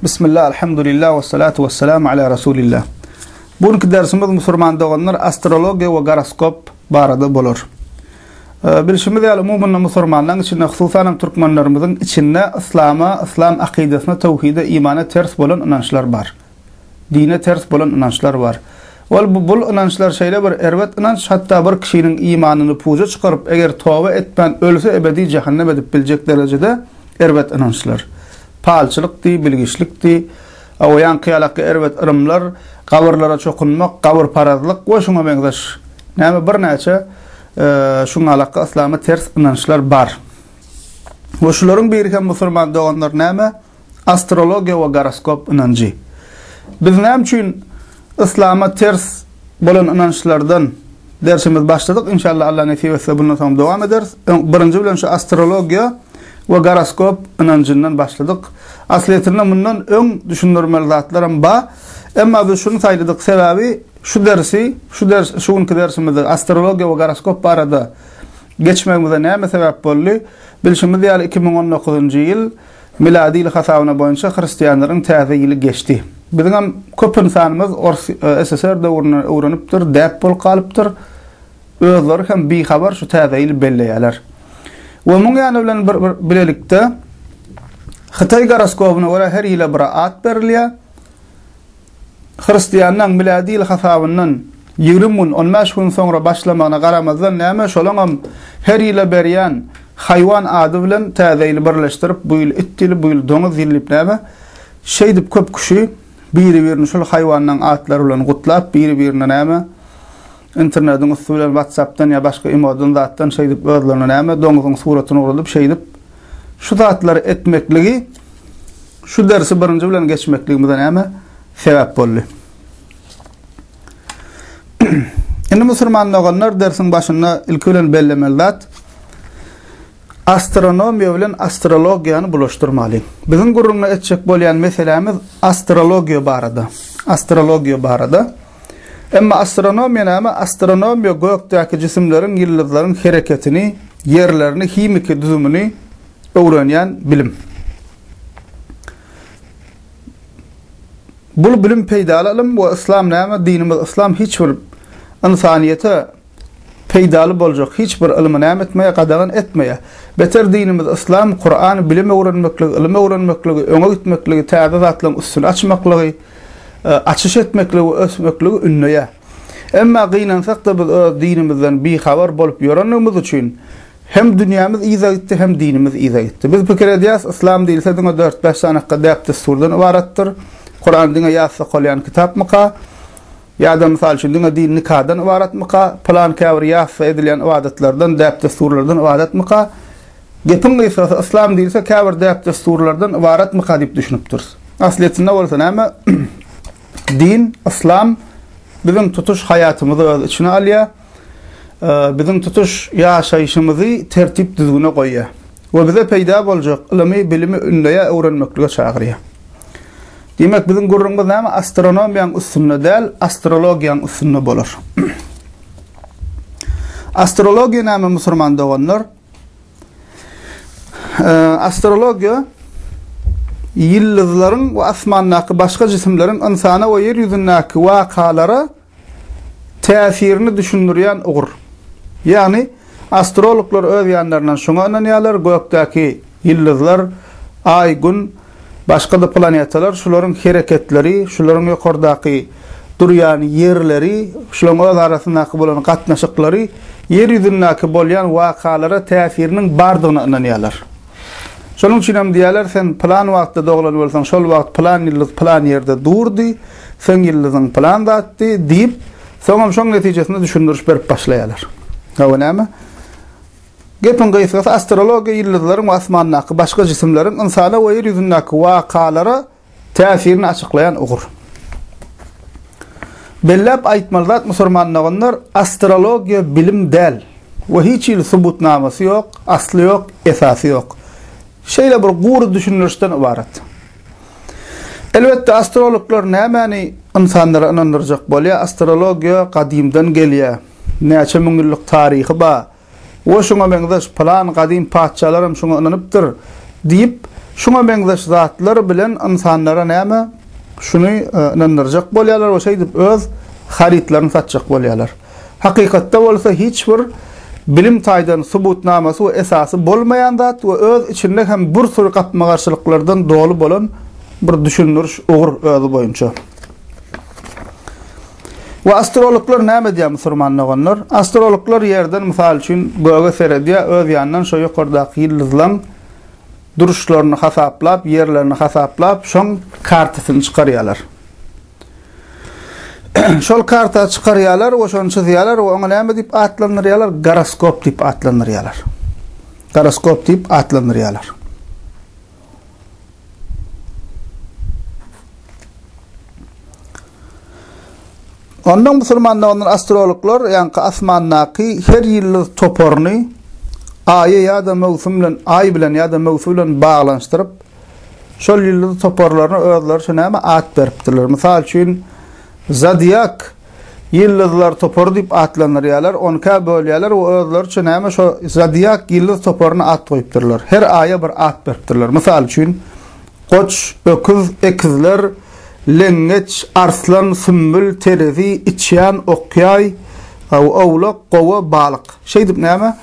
Bismillah, alhamdulillah, we salatu we selamu ala Rasulillah. Bu günki dersimiz musulman doganlar astrologiýa we goroskop barada bolar. Bilşimiz ýaly umumynda musulmanlaryň içinde, hususan hem türkmenlerimiziň içinde yslama, yslam akydasyna, towhide, imana ters bolan ynançlar bar. Dine ters bolan ynançlar bar. Ol bu bul ynançlar şeýle bir erbet ynanç, hatda bir kişiniň imanyny puja çykaryp, eger toba etmän ölse ebedi jähennem edip biljek derejede erbet ynançlar. Palçylyk diý, bilgiçlik diý, o ýaňky ýalaky erbet yrymlar, gabyrlara çokunmak, gabyrparazlyk we şuňa meňzeş näme birnäçe şuňalakky yslama ters ynançlar bar. We şularyň biri hem musulman doganlar näme? Astrologiýa we goroskop ynanjy. Biz näme üçin yslama ters bolan ynançlardan dersimizi başladyk. Inşallah Allah nesip etse bundan soň dowam ederis. Öň birinji bilen şu astrologiýa we goroskop ynanjyndan başladyk. Aslyýetinde mundan öň düşündirmeli zatlaram bar. Emma biz şuny saýladyk sebäbi şu dersi, şu ders, şu günki dersimizde astrologiýa we goroskop barada geçmegimize näme sebäp boldy? Bilşimiz ýaly 2019-njy ýyl Milady ýyly hasabyna boýunça hristianlaryň täze ýyly geçdi. Biziňem köp ynsanymyz ors SSR döwründen öwrenipdir, däp bolup galypdyr. Özleri hem bihabar şu täze ýyly belleýärler. We muň ýany bilen bir bir bilelikde Hytaý goroskobyna görä her ýyla bir at berilýär. Hristianlaň milady ýyl hasabyndan 20 gün, 15 gün soňra başlamagyna garamazdan näme şolaňam her ýyla berýän haýwan ady bilen täze ýyly birleşdirip bu ýyl it ýyly, bu ýyl doňuz ýyly diýip näme şeýdip köp kişi biri-birini şol haýwanlaň atlary bilen gutlap biri-birine näme internetiň üsti bilen whatsappdan ýa başga imodan zatdan şeýdip özlerine näme doňuzyň suratyny ugradyp şeýdip şu zatlary etmekligi Şu dersi birinji bilen geçmekligimize näme sebäp boldy? Indi musulman doganlar dersiň başynda ilki bilen bellemeli zat astronomiýa bilen astrologiýany bulaşdyrmalyň. Biziň gürrüňini etjek bolýan meselämiz astrologiýa barada. Astrologiýa barada. Emma astronomiýa näme? Astronomiýa gökdäki jisimleriň, ýyldyzlaryň hereketini, ýerlerini, himiki düzümini öwrenýän bilim. Bul bilim peýdaly ylym we yslam näme? Dinimiz yslam hiç bir ynsanyýete peýdaly boljak hiç bir ylymy näme etmeýär? Gadagan etmeýär. Beter dinimiz yslam Kurany bilim öwrenmekligi, ylym öwrenmekligi, öňe gitmekligi, täze zatlaryň üstüni açmaklygy, e, açyş etmekligi we ösmekligi ündeýär. Emma gynansak-da biz öz dinimizden bihabar bolup ýörenligimiz üçin Hem dünýämiz yza gitdi, hem dinimiz yza gitdi. Biz pikir edýäs, yslam diýilse diňe dört-bäş sanakga däp-dessurdan ybaratdyr. Kuran diňe ýatsa okalýan kitapmyka? Ýa-da mysal üçin diňe din nikadan ybaratmyka? Pylan käbir ýatsa edilýän ybadatlardan, däp-dessurlardan ybaratmyka? Gepiň gysgasy, yslam diýilse käbir däp-dessurlardan ybaratmyka diýip düşünipdiris. Aslyýetinde bolsa näme? Din, yslam biziň tutuş haýatymyzy öz içine alýar. biziň tutuş ýaşaýşymyzy tertip-düzgüne goýýar we bize peýda boljak ylymy, bilimi ündeýär, öwrenmeklige çagyrýar. Diýmek, biziň gürrüňimiz näme? Astronomiýaň üstünde däl, astrologiýaň üstünde bolar. Astrologiýa näme, musurman doganlar? Astrologiýa ýyldyzlaryň we asmandaky başga jisimleriň ynsana we ýer ýüzündäki wakalara täsirini düşündirýän ugur. Ýagny, astrologlar öz ýanlaryndan şuňa ynanýarlar, gökdäki ýyldyzlar, Aý, Gün, başga-da planetalar, şularyň hereketleri, şularyň ýokardaky durýan ýerleri, şularyň öz arasyndaky bolan gatnaşyklary Ýer ýüzündäki bolýan wakalara täsiriniň bardygyna ynanýarlar. Şonuň üçin hem diýýärler, sen pylan wagtda doglan bolsaň, şol wagt pylan ýyldyz pylan ýerde durdy, seň ýyldyzyň pylan zatdy diýip, soňam şoň netijesinde düşündiriş berip başlaýarlar. Hawa näme? Gepiň gysgasy, astrologiýa ýyldyzlaryň we asmandaky başga jisimleriň ynsana we ýer ýüzündäki wakalara täsirini açyklaýan ugur. Belläp aýtmaly zat musurman doganlar, astrologiýa bilim däl we hiç hili subutnamasy ýok, asly ýok, esasy ýok. Şeýle bir gury düşündirişden ybarat. Elbetde astrologlar nämäni ynsanlara ynandyrjak bolýar, astrologiýa gadymdan gelýär, näçe müňýyllyk taryhy bar, We şuňa meňzeş, pylan gadym patyşalaram şuňa ynanypdyr diýip, Şuňa meňzeş zatlar bilen ynsanlara näme şuny ynandyrjak bolýarlar we şeýdip öz harytlaryny satjak bolýarlar. Hakykatda bolsa hiç bir bilim taýdan subutnamasy we esasy bolmaýan zat we öz içinde hem bir süri gapma-garşylyklardan doly bolan bir düşündiriş ugur özi boýunça. We astrologlar näme edýär musurman doganlar? Astrologlar ýerden mysal üçin göge seredýär, öz ýanyndan şo ýokardaky ýyldyzlaň duruşlaryny hasaplap, ýerlerini hasaplap, şoň kartasyny çykarýarlar. Şol karta çykarýarlar we şony çyzýarlar we oňa näme diýip atlandyrýarlar? Goroskop diýip atlandyrýarlar. Goroskop diýip atlandyrýarlar. Ondan musulman doganlar astrologlar ýaňky asmandaky her ýyldyz toparyny aýa ýa-da möwsüm bilen aý bilen ýa-da möwsüm bilen baglanyşdyryp şol ýyldyz toparlaryna özleriçe näme at beripdirler. Mysal üçin zodiak ýyldyzlar topary diýip atlandyrýarlar, on ikä bölýärler we özleriçe näme şo zodiak ýyldyz toparyna at goýupdyrlar. Her aýa bir at beripdirler. Mysal üçin, Goç, Öküz, Ekizler, Leňňeç, Arslan, Sümbül, Terezi, Içýan, Okýaý, Owlak, Gowa, Balyk. Şeýdip näme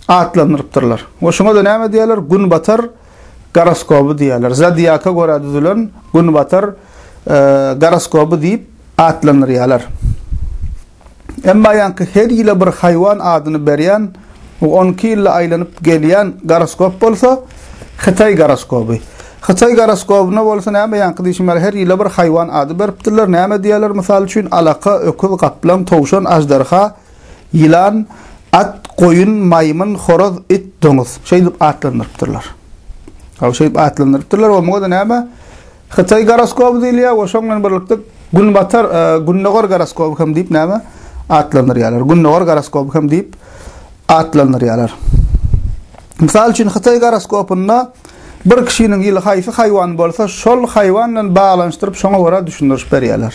atlandyrypdyrlar. We şuňa-da näme diýýärler? Günbatar goroskoby diýýärler. Zodiaka görä düzülen günbatar goroskoby diýip atlandyrýarlar. Emma ýaňky her ýyla bir haýwan adyny berýän we onki ýylda aýlanyp gelýän goroskop bolsa, hytaý goroskoby. Hytaý goroskobyna bolsa näme ýaňky diýşim ýaly her ýyla bir haýwan ady beripdirler. Näme diýýärler mysal üçin alaka, öküz, gaplaň, towşan, aždarha, ýylan, at, goýun, maýmyn, horaz, it, doňuz. Şeýdip atlandyrypdyrlar. Hawa şeýdip atlandyrypdyrlar we muňa-da näme Hytaý goroskoby diýilýär we şoň bilen birlikde Günbatar, Gündogar goroskoby hem diýip näme atlandyrýarlar. Gündogar goroskoby hem diýip atlandyrýarlar. Mysal üçin Hytaý goroskopynda bir kişiniň ýyly haýsy haýwan bolsa, şol haýwan bilen baglanyşdyryp şoňa görä düşündiriş berýärler.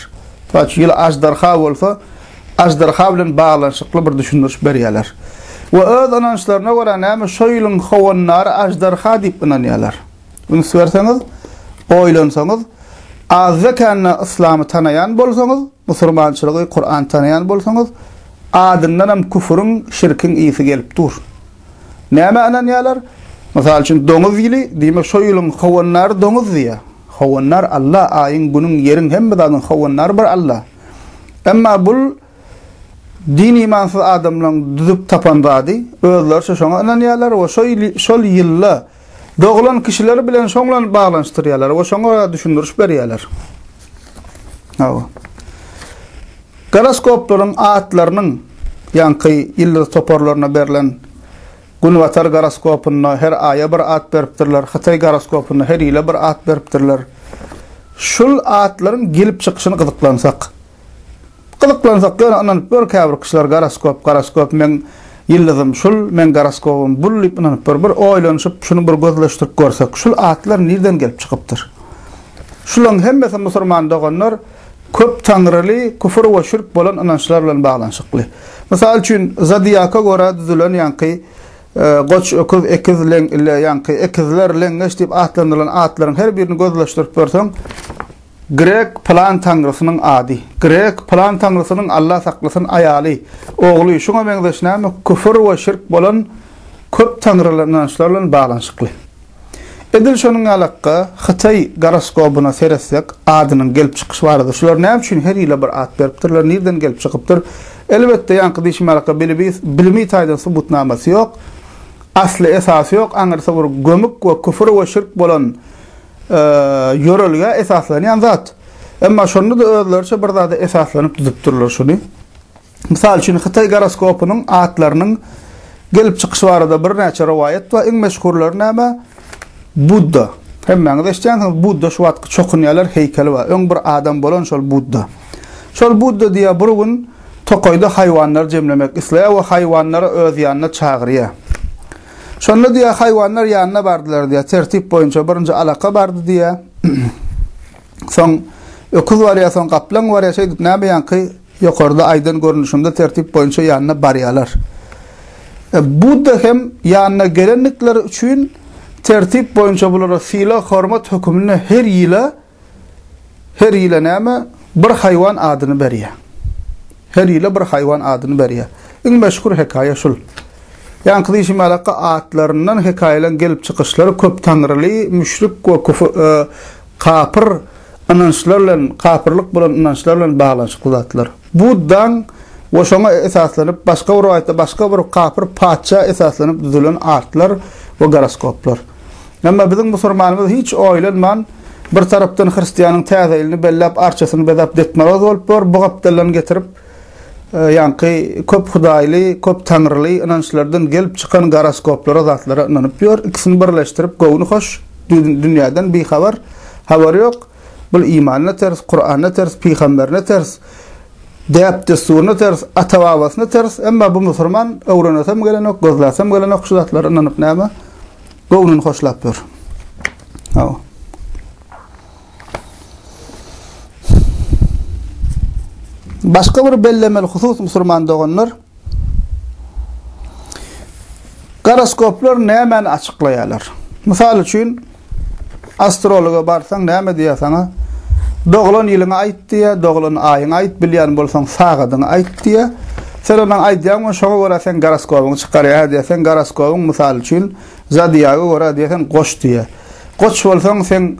Mysal üçin ýyly aždarha bolsa, aždarha bilen baglanyşykly bir düşündiriş berýärler. We öz ynançlaryna görä näme şo ýylyň howandary aždarha diýip ynanýarlar. Üns berseňiz, oýlansaňyz, azda-kände yslamy tanaýan bolsaňyz, musurmançylygy, Kurany tanaýan bolsaňyz, adyndanam küfüriň, şirkiň ysy gelip dur. Nämä ynanýarlar? Mysal üçin, doňuz ýyly, diýmek, şo ýylyň howandary doňuz diýýär. Howandar Alla, aýyň, günüň, ýeriň, hemme zadyň howandary bir Alla. Emma bul din-imansyz adamlaryň düzüp tapan zady, özleriçe şoňa ynanýarlar we şo ýyly, şol ýylda Doglan kişileri bilen şoň bilen baglanyşdyrýarlar we şoňa görä düşündiriş berýärler. Hawa. Goroskoplaryň atlarynyň ýaňky ýyldyz toparlaryna berlen Günbatar goroskopynda her aýa bir at beripdirler, Hytaý goroskopynda her ýyla bir at beripdirler. Şul atlaryň gelip çykyşyny gyzyklansak. Gyzyklansak ýöne ynanyp gör käbir kişiler goroskop goroskop meň ýyldyzym şul meň goroskobym bul diýip ynanyp gör bir oýlanyşyp şuny bir gözleşdirip görsek şul atlar nirden gelip çykypdyr şulaň hemmesi musurman doganlar köp taňryly küfür we şirk bolan ynançlar bilen baglanyşykly mysal üçin zodiaka görä düzülen ýaňky goç öküz ekiz leň ýaňky ekizler leňňeç diýip atlandyrylan atlaryň her birini gözleşdirip görseň Grek pylan taňrysynyň ady. Grek pylan taňrysynyň Alla saklasyn aýaly, ogly, şuňa meňzeş näme küfür we şirk bolan köp taňryly ynançlar bilen baglanyşykly. Edil şonuň ýalakga hytaý goroskobyna seretsek adynyň gelip çykyşy barada şular näme üçin her ýyla bir at beripdirler nirden gelip çykypdyr elbetde ýaňky diýşim ýalakga bilimi bilimi taýdan subutnamasy ýok asly esasy ýok aňyrsy bir gömük we küfür we şirk bolan ýörelgä esaslanýan zat. Emma şonda-da özleriçe bir zada esaslanyp düzüpdirler şuny. Mysal üçin, Hytaý goroskopynyň atlarynyň gelip çykyşy barada birnäçe rowaýat bar. Iň meşhurlary näme? Budda. Hemmäňiz eşidýänsiňiz, Budda şu wagtky çokunýarlar, heýkeli bar. Öň bir adam bolan şol Budda. Şol Budda diýýär, bir gün tokaýda haýwanlary jemlemek isleýär we haýwanlary öz ýanyna çagyrýar. Şonda diýýär, haýwanlar ýanyna bardylar diýýär. Tertip boýunça birinji alaka bardy diýýär. Soň öküz barýar, soň gaplaň barýar. Şeýdip näme ýaňky ýokarda aýdan görnüşimde tertip boýunça ýanyna barýarlar. E, Budda hem ýanyna gelendikleri üçin Tertip boýunça bulara sylag hormat höküminde her ýyla her ýyla näme bir haýwan adyny berýär. Her ýyla bir haýwan adyny berýär. Iň meşhur hekaýa şul. Ýaňky diýşim ýalaka atlaryndan hekaýalaryň gelip çykyşlary köp taňryly, müşrik we küfür, e, kapyr ynançlar bilen, kapyrlyk bolan ynançlar bilen baglanyşykly zatlar. Buddaň we şoňa esaslanyp başga bir rowaýatda başga bir kapyr patyşa esaslanyp düzülen atlar we goroskoplar. Emma biziň musurmanymyz hiç oýlanman bir tarapdan hristianyň täze ýylyny belläp arçasyny bezäp Ded Moroz bolup ýör, bu gapdaldan getirip ýaňky köp hudaýly, köp taňryly ynançlardan gelip çykan goroskoplara zatlara ynanyp ýör. Ikisini birleşdirip göwni hoş, dünýäden bihabar, habary ýok. Bul imanyna ters, Kuranyna ters, pygamberine ters, däp-dessuryna ters, ata-babasyna ters. Emma bu musurman öwrenesem gelenok, gözläsem gelenok şu zatlara ynanyp näme? Göwnüni hoşlap ýör. Hawa. Başga bir bellemeli husus musurman doganlar, Goroskoplar nämäni açyklaýarlar? Mysal üçin, astrologa barsaň näme diýýär saňa? Doglan ýylyňy aýt diýýär, doglan aýyňy aýt, bilýän bolsaň sagadyňy aýt diýýär. Sen onuň aýdýaň we şoňa görä seň goroskobyňy çykarýar diýýär. Seň goroskobyň mysal üçin zodiaga görä diýýär, sen goç diýýär. Goç bolsaň sen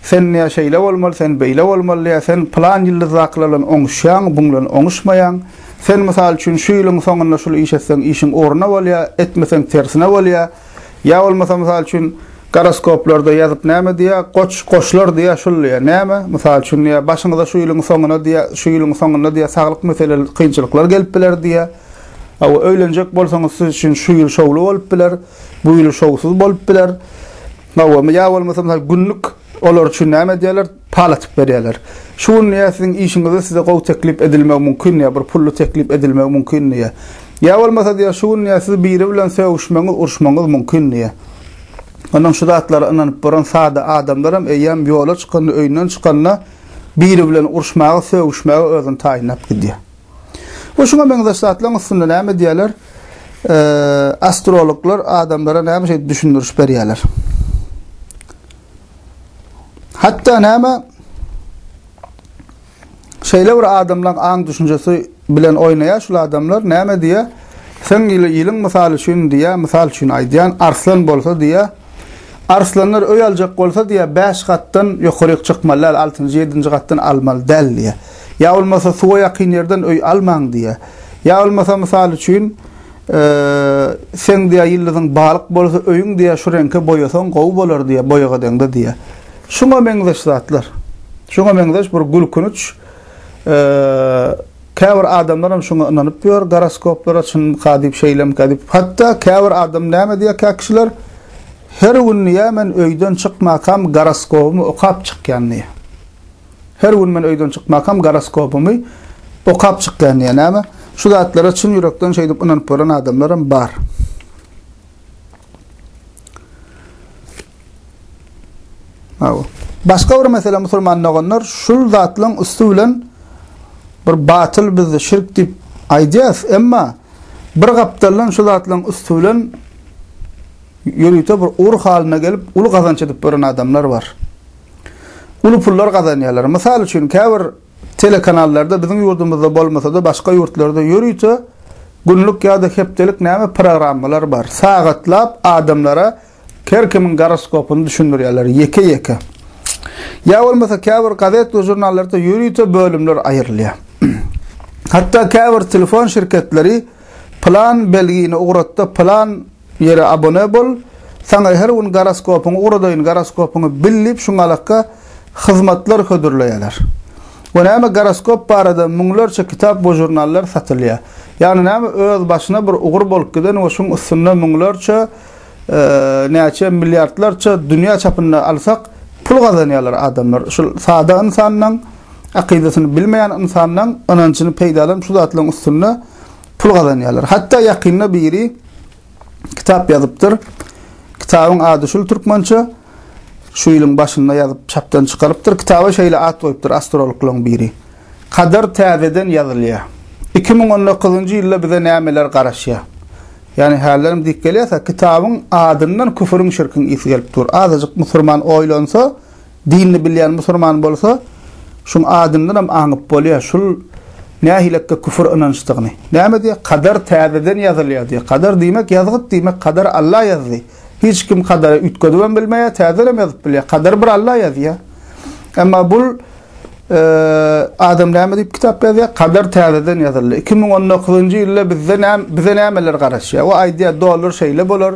sen diýýär şeýle bolmaly, sen beýle bolmaly diýýär. Sen pylan ýyldyzdakylar bilen oňuşýaň, buň bilen oňuşmaýaň. Sen, mysal üçin, şu ýylyň soňunda şul iş etseň, işiň ugruna bolýar, etmeseň tersine bolýar. Ýa bolmasa, mysal üçin, goroskoplarda ýazyp näme diýýär, goç, goçlar diýýär, şul diýýär. Näme? Mysal üçin diýýär, başyňyza şu ýylyň soňuna diýýär, şu ýylyň soňunda diýýär, saglyk meseleli kynçylyklar gelip biler diýýär. Hawa, öýlenjek bolsaňyz siz üçin şu ýyl şowly bolup biler, bu ýyl şowsuz bolup biler. Hawa, ýa bolmasa, mysal, günlük olar üçin näme edýärler? Pal atyp berýärler. Şu gün diýýär, siziň işiňizde size gowy teklip edilmegi mümkin diýýär, bir pully teklip edilmegi mümkin diýýär. Ýa bolmasa diýýär, şu gün diýýär, siz biri bilen sögüşmegiňiz, uruşmagyňyz mümkin diýýär. Ondan şu zatlara ynanyp boran sada adamlaram eýýäm ýola çykanda, öýünden çykanda biri bilen uruşmaga, sögüşmäge özüni taýynlap gidýär. We şuňa meňzeş zatlaryň üstünde näme diýýärler? Astrologlar adamlara näme şeýdip düşündiriş berýärler. Hatda näme şeýle bir adamlaryň aň düşünjesi bilen oýnaýar şul adamlar näme diýýär? Sen ýyly ýylyň mysal üçin diýýär, mysal üçin aýdýan, arslan bolsa diýýär. Arslanlar öý aljak bolsa diýýär, 5 gatdan ýokaryk çykmaly däl, 6-njy, 7-nji gatdan almaly däl diýýär. Ýa bolmasa suwa ýakyn ýerden öý almaň diýýär. Ýa bolmasa mysal üçin Seň diýýär ýyldyzyň balyk bolsa öýüň diýýär şu reňke boýasaň gowy bolar diýýär boýag edeňde diýýär. Şuňa meňzeş zatlar. Şuňa meňzeş bir gülkünç käbir adamlar hem şuňa ynanyp ýör goroskoplara çynmyka diýip şeýlemika diýip. Hatda käbir adam näme diýýär kä kişiler her gün diýýär men öýden çykmakam goroskobymy okap çykýan diýýär. Her gün men öýden çykmakam goroskopymy okap çykýan diýýär. Näme? Şu zatlara çyn ýürekden şeýdip ynanyp gören adamlaram bar. Hawa. Başga bir mesele musulman doganlar, şul zatlaryň üsti bilen bir batyl biz şirk diýip aýdýas, emma bir gapdaldan şu zatlaryň üsti bilen ýörite bir ugur halyna gelip uly gazanç edip gören adamlar bar. Uly pullar gazanýarlar. Mysal üçin, käbir telekanallarda biziň ýurdumyzda bolmasa-da başga ýurtlarda ýörite günlük ýa-da hepdelik näme programmalar bar. Sagatlap adamlara her kimiň goroskopyny düşündirýärler, ýeke-ýeke. Ýa bolmasa käbir gazet we žurnallarda ýörite bölümler aýrylýar. Hatda käbir telefon şirketleri pylan belgini ugratda pylan Ýere abone bol, saňa her gün goroskopyňy ugradaýyn, goroskopyňy bil diýip şuňalakga hyzmatlar hödürleýärler. We näme goroskop barada müňlerçe kitap we žurnallar satylýar. Ýagny näme öz başyna bir ugur bolup giden we şuň üstünde müňlerçe näçe milliardlarça dünýä çapynda alsak pul gazanýarlar adamlar. Şul sada ynsanlaň akydasyny bilmeýän ynsanlaň ynanjyny peýdalanyp şu zatlaryň üstünde pul gazanýarlar. Hatda ýakynda biri kitap ýazypdyr. Kitabyň ady şul türkmençe. Şu ýylyň başynda ýazyp çapdan çykarypdyr. Kitaba şeýle at goýupdyr astrologlaryň biri. Kader täzeden ýazylýar. 2019-njy ýylda bize nämeler garaşýar? Ýagny hällerem diýip gelýäs-ä, kitabyň adyndan küfrüň, şirkiň ysy gelip dur. Azajyk musurman oýlansa, dinini bilýän musurman bolsa, şuň adyndanam aňyp bolýar, şul nähilekge küfür ynançdygyny. Näme diýýär? Kadar täzeden ýazylýar diýýär. Kadar diýmek ýazgyt diýmek, kadary Alla ýazdy. Hiç kim kadary üýtgedibem bilmeýär, täzenem ýazyp bilýär. Kadary bir Alla ýazýar. Emma bul adam näme diýip kitap ýazýar? Kadar täzeden ýazyldy. 2019-njy ýylda bizde näme bize nämeler garaşýar? O aýdýar, dollar şeýle bolar.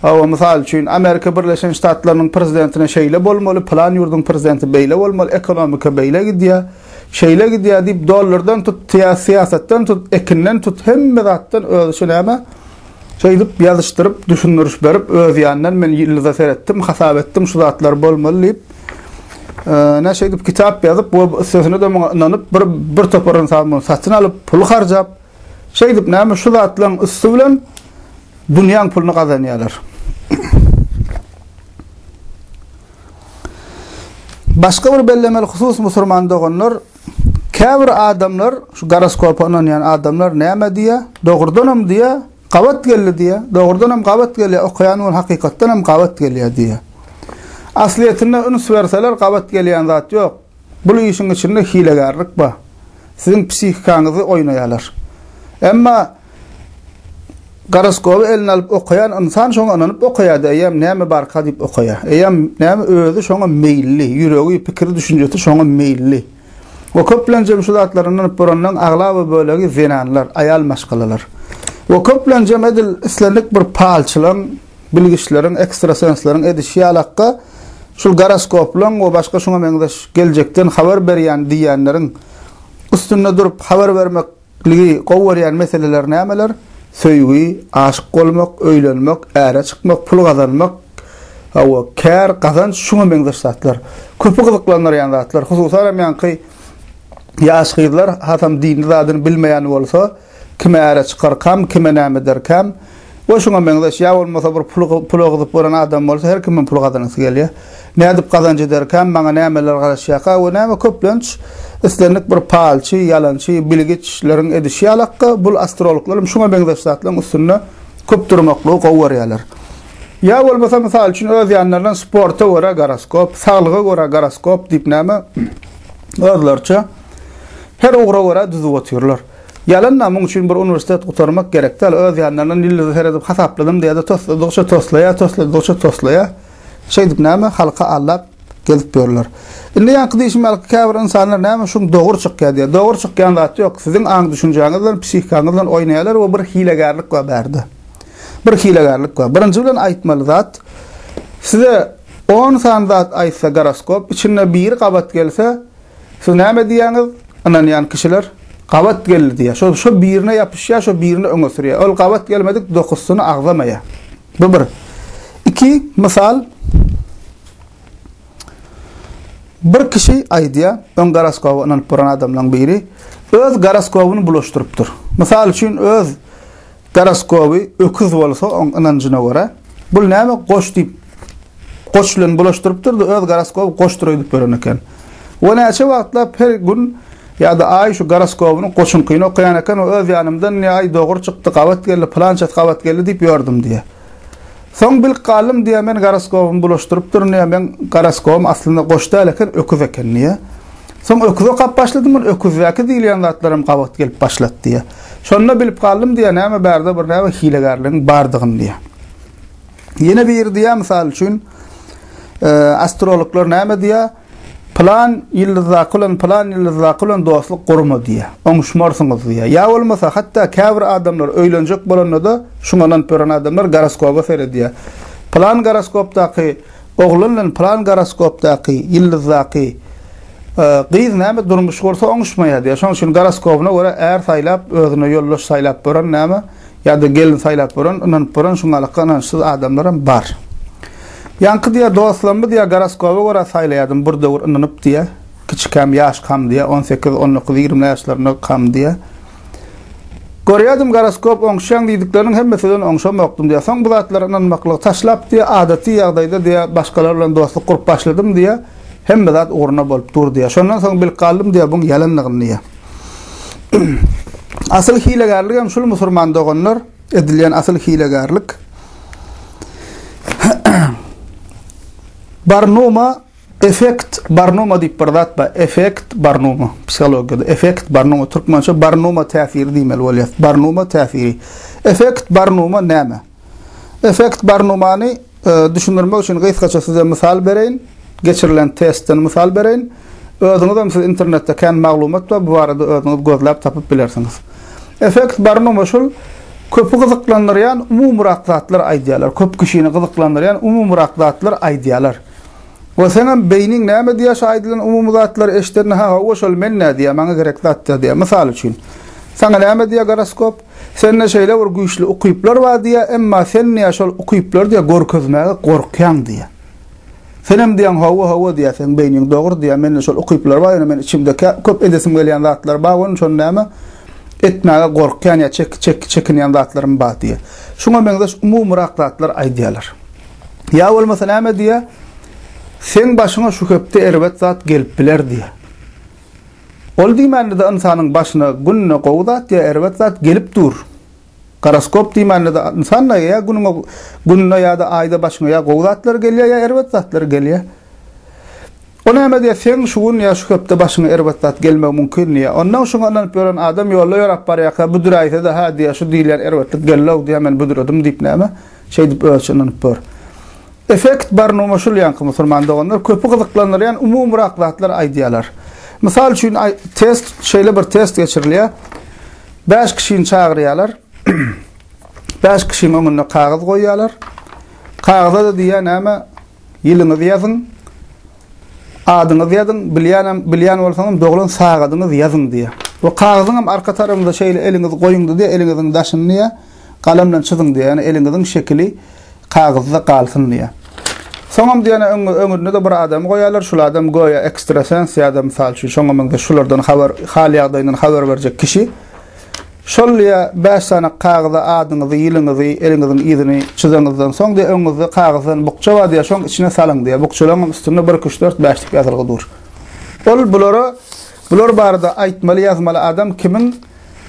Hawa, mysal üçin, Amerika Birleşen Ştatlarynyň prezidentine şeýle bolmaly, pylan ýurduň prezidenti beýle bolmaly, ekonomika beýle gidýär, şeýle gidýär diýip, dollardan tut, syýasatdan tut, ekinden tut, hemme zatdan özüçe näme? Şeýdip ýazyşdyryp, düşündiriş berip, öz ýanyndan men ýyldyza seretdim, hasap etdim, şu zatlar bolmaly diýip, ne şeýdip kitap ýazyp we üstesine-de muňa ynanyp, bir bir topar ynsan muny satyn alyp, pul harjap, şeýdip näme şu zatlaryň üsti bilen dünýäň puluny gazanýarlar. Başga bir bellemeli husus musurman doganlar, käbir adamlar, şu goroskopa ynanýan adamlar näme diýýär? Dogrudanam diýýär, gabat geldi diýýär. Dogrudanam gabat gelýär, okaýan gün hakykatdanam gabat gelýär diýýär. Aslyýetinde üns berseler gabat gelýän zat ýok. Bul işiň içinde hilegärlik bar. Siziň psihikaňyzy oýnaýarlar. Emma Goroskoby eline alyp okaýan ynsan şoňa ynanyp okaýar-da, eýýäm näme barka diýip okaýar. Eýýäm näme özi şoňa meýilli, ýüregi, pikiri, düşünjesi şoňa meýilli. We köplenjem şu zatlara ynanyp bolanlaryň aglaba bölegi zenanlar, aýal maşgalalar. We köplenjem edil islendik bir palçylaryň, bilgiçleriň, ekstrasensleriň edişi ýalakka şul goroskoplaryň we başga şuňa meňzeş geljekden habar berýän diýýänleriň üstünde durup habar bermek Ligi gowy görýän meseleler nämeler? Söýgi, aşyk bolmak, öýlenmek, äre çykmak, pul gazanmak, hawa, kär, gazanç şuňa meňzeş zatlar. Köpi gyzyklandyrýan zatlar. Hususanam ýaňky ýaş gyzlar hasam dinli zadyny bilmeýän bolsa, kime äre çykarkam, kime näme ederkäm we şuňa meňzeş ýa bolmasa bir pul pula gyzyp gören adam bolsa her kimiň pul gazanasy gelýär. Nädip gazanç ederkäm, maňa nämeler garaşýarka we näme köplenç islendik bir palçy, ýalançy, bilgiçleriň edişi ýalakka, bul astrologlar hem şuňa meňzeş zatlaryň üstünde köp durmaklygy gowy görýärler. Ýa bolmasa mysal üçin öz ýanlaryndan sporta görä goroskop, saglyga görä goroskop diýip näme özleriçe her ugra görä düzüp otyrlar. Ýalan-da, muň üçin bir uniwersitet gutarmak gerek däl, öz ýanlaryndan ýyldyza seredip hasapladym diýýär-de tosladygyça toslaýar, tosladygyça toslaýar. Şeýdip näme, halky aldap gezip ýörler. Indi ýaňky diýşim ýaly käbir ynsanlar näme şuň dogry çykýar diýýär. Dogry çykýan zat ýok. Siziň aň-düşünjäňiz bilen, psihikaňyz bilen oýnaýarlar we bir hilegärlik bar bärde. Bir hilegärlik bar. Birinji bilen aýtmaly zat, size on sany zat aýtsa goroskop, içinde biri gabat gelse, siz näme diýýäňiz? Ynanýan kişiler gabat geldi diýýär. Şo şo birine ýapyşýar, şo birini öňe sürýär. Ol gabat gelmedik dokuzysyny agzamaýar. Bu bir. Iki, mysal, bir kişi aýdýar, öň goroskoba ynanyp duran adamlaryň biri, öz goroskobyny bulaşdyrypdyr. Mysal üçin, öz goroskoby öküz bolsa, oň ynanjyna görä, bul näme goç diýip, goç bilen bulaşdyrypdyr-da, öz goroskoby goçdur öýdüp ýören eken. We näçe wagtlap her gün ýa-da aý şu goroskobyny goçuňkyny okaýan eken we öz ýanymdan diýýär, aý dogry çykdy, gabat geldi, pylançasy gabat geldi diýip ýördüm diýýär. Soň bilip galdym diýýär, men goroskobymy bulaşdyrypdyryn diýýär, meň goroskobym aslynda goç däl eken, öküz eken diýýär. Soň öküz okap başladym, ol öküzdäki diýilýän zatlaram gabat gelip başlady diýýär. Şonda bilip galdym diýýär, näme bärde bir näme hilegärligiň bardygyny diýýär. Ýene biri diýýär, mysal üçin, astrologlar näme diýýär? Pylan ýyldyzdaky bilen pylan ýyldyzdaky bilen dostluk gurma diýýär. Oňuşmarsyňyz diýýär. Ýa bolmasa, hatda käbir adamlar öýlenjek bolanda-da, şuňa ynanyp ýören adamlar goroskoba seredýär. Pylan goroskopdaky oglan bilen pylan goroskopdaky ýyldyzdaky gyz näme durmuş gursa oňuşmaýar diýýär. Şonuň üçin goroskobyna görä är saýlap, özüne ýoldaş saýlap gören näme? Ýa-da gelin saýlap gören, ynanyp gören şuňalakga ynançsyz adamlaram bar. Ýaňky diýýär, dostlarymy diýýär, goroskoba görä saýlaýardym bir döwür ynanyp diýýär. Kiçikäm, ýaşkam diýýär, on sekiz, on dokuz, ýigrimli ýaşlarymdakam diýýär. Görýärdim goroskop oňuşýaň diýdikleriniň hemmesi bilen oňşamokdym diýýär. Soň bu zatlara ynanmaklygy taşlap diýýär, adaty ýagdaýda diýýär, başgalar bilen dostluk gurup başladym diýýär. Hemme zat ugruna bolup dur diýýär. Şondan soň bilip galdym diýýär, buň ýalandygyny diýýär. Asyl hilegärligem şul musurman doganlar. Edilýän asyl hilegärlik. Barnuma effekt Barnuma diýip bir zat bar. Effekt Barnuma psihologiýada. Effekt Barnuma türkmençe Barnuma täsiri diýmeli bolýar. Barnuma täsiri. Effekt Barnuma näme? Effekt Barnumany Düşündirmek üçin gysgaça size mysal bereýin. Geçirilen testden mysal bereýin. Özüňizem siz internetde kän maglumat bar, bu barada özüňiz gözläp tapyp bilersiňiz. Effekt Barnuma şul köpi gyzyklandyrýan umumyrak zatlar aýdýarlar. Köp kişini gyzyklandyrýan umumyrak zatlar aýdýarlar. We seňem beýniň näme diýýär şu aýdylan umumy zatlary eşidende ha hawa şol men nä diýýär maňa gerek zat diýýär. Mysal üçin. Saňa näme diýýär goroskop? Sende şeýle bir güýçli ukyplar bar diýýär, emma sen diýýär şol ukyplary diýýär görkezmäge gorkýaň diýýär. Senem diýýäň hawa, hawa diýýär, seň beýniň dogry diýýär, mende şol ukyplar bar, ýöne men içimde köp edesim gelýän zatlar bar, onuň şony näme etmäge gorkýan ýa çek, çek, çekinýän zatlarym bar diýýär. Şuňa meňzeş umumyrak zatlar aýdýarlar. Ýa bolmasa näme diýýär? Seň başyňa şu hepde erbet zat gelip biler diýýär. Ol diýmände-de ynsanyň başyna günde gowy zat ýa erbet zat gelip dur. Goroskop diýmände-de ynsan-da ýa günüňe günde ýa-da aýda başyňa ýa gowy zatlar gelýär ýa erbet zatlar gelýär. O näme diýýär, seň şu gün ýa şu hepde başyňa erbet zat gelmegi mümkin diýýär. Onnoň şuňa ynanyp ýören adam ýolda ýöräp barýarka büdüräýse-de hä diýýär, şu diýilýän erbetlik geldi-ow diýýär, men büdüredim diýip näme, şeýdip özüçe ynanyp ýör. Effekt Barnuma şul ýaňky musulman doganlar köpi gyzyklandyrýan umumyrak zatlar aýdýarlar. Mysal üçin test şeýle bir test geçirilýär. 5 kişini çagyrýarlar. 5 kişiniň öňünde kagyz goýýarlar. Kagyza-da diýýär näme? Ýylyňyzy ýazyň. Adyňyzy ýazyň, bilýänem, bilýän bolsaňam doglan sagadyňyzy ýazyň diýýär. We kagyzyň hem arka tarapynda şeýle eliňizi goýuň diýýär, eliňiziň daşyny diýýär, galam bilen çyzyň diýýär. Ýagny eliňiziň şekili kagyzda galsyn diýýär. Soňam diýene öňünde-de bir adamy goýarlar, şul adam göýä ekstrasens ýa-da mysal üçin şoňa meňzeş şulardan habar, hal-ýagdaýyndan habar berjek kişi. Şol diýýär, bäş sany kagyza adyňyzy, ýylyňyzy, eliňiziň yzyny çyzaňyzdan soň diýýär, öňüňizde kagyzdan bukja bar diýýär, şoň içine salyň diýýär. Bukjalaryňam üstünde bir, iki, üç, dört, bäş diýip ýazylgy dur. Ol bulara, bular barada aýtmaly, ýazmaly adam kimiň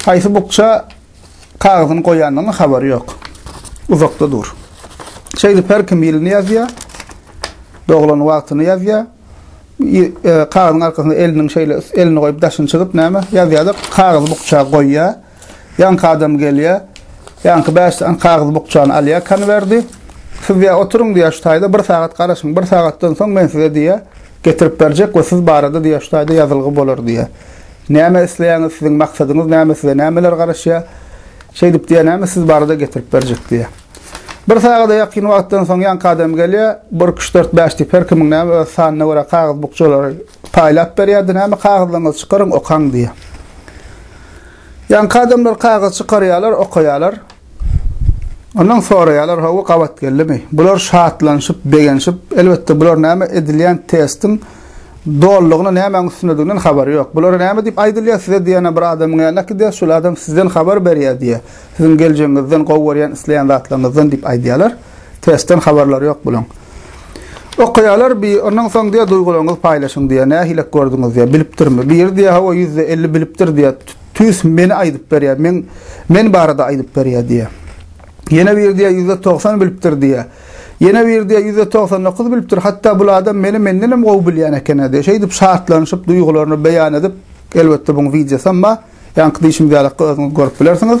haýsy bukja kagyzyny goýanynyň habary ýok. Uzakda dur. Şeýdip her kim ýylyny ýazýar, doglan wagtyny ýazýar. E, kagyzyň arkasyna eliniň şeýle elini goýup daşyny çyzyp näme ýazýar-da kagyzy bukja goýýar. Ýaňky adam gelýär. Ýaňky 5 sany kagyz bukjany alýar konwerdi. Siz diýýär oturyň diýýär şu taýda bir sagat garaşyň. Bir sagatdan soň men size diýýär getirip berjek we siz barada diýýär şu taýda ýazylgy bolar diýýär. Näme isleýäňiz, siziň maksadyňyz näme, size nämeler garaşýar? Şeýdip diýýär, näme siz barada getirip berjek diýýär. Bir sagada ýakyn wagtdan soň ýaňky adam gelýär, bir, iki, üç, dört, bäş diýip her kimiň näme öz sanyna görä kagyz bukjalary paýlap berýärdi, näme kagyzlaryňyzy çykaryň, okaň diýýär. Ýaňky adamlar kagyz çykarýarlar, okaýarlar. Ondan soraýarlar, hawa gabat geldimi? Bular şatlanyşyp, begenişip, elbetde bular näme edilýän testiň dolulygyna nämäň üstündediginden habary ýok. Bulara näme diýip aýdylýar, size diýene bir adamyň ýanyna gidýär, şol adam sizden habar berýär diýýär. Siziň geljegiňizden, gowy görýän, isleýän zatlaryňyzdan diýip aýdýarlar. Testden habarlary ýok bulaň. Okaýarlar bi, ondan soň diýýär, duýgularyňyzy paýlaşyň diýýär, nähilek gördüňiz diýýär, bilipdirmi? Biri diýýär, hawa 50% bilipdir diýýär, tüýs meni aýdyp berýär, men, men barada aýdyp berýär diýýär. Ýene biri diýýär, 90% bilipdir diýýär. Ýene biri diýýär, 99% bilipdir, hatda bul adam meni mendenem gowy bilýän eken-ä diýýär. Şeýdip şatlanyşyp, duýgularyny beýan edip, elbetde buň wideosam bar. Ýaňky diýşimiz ýalakga özüňiz görüp bilersiňiz.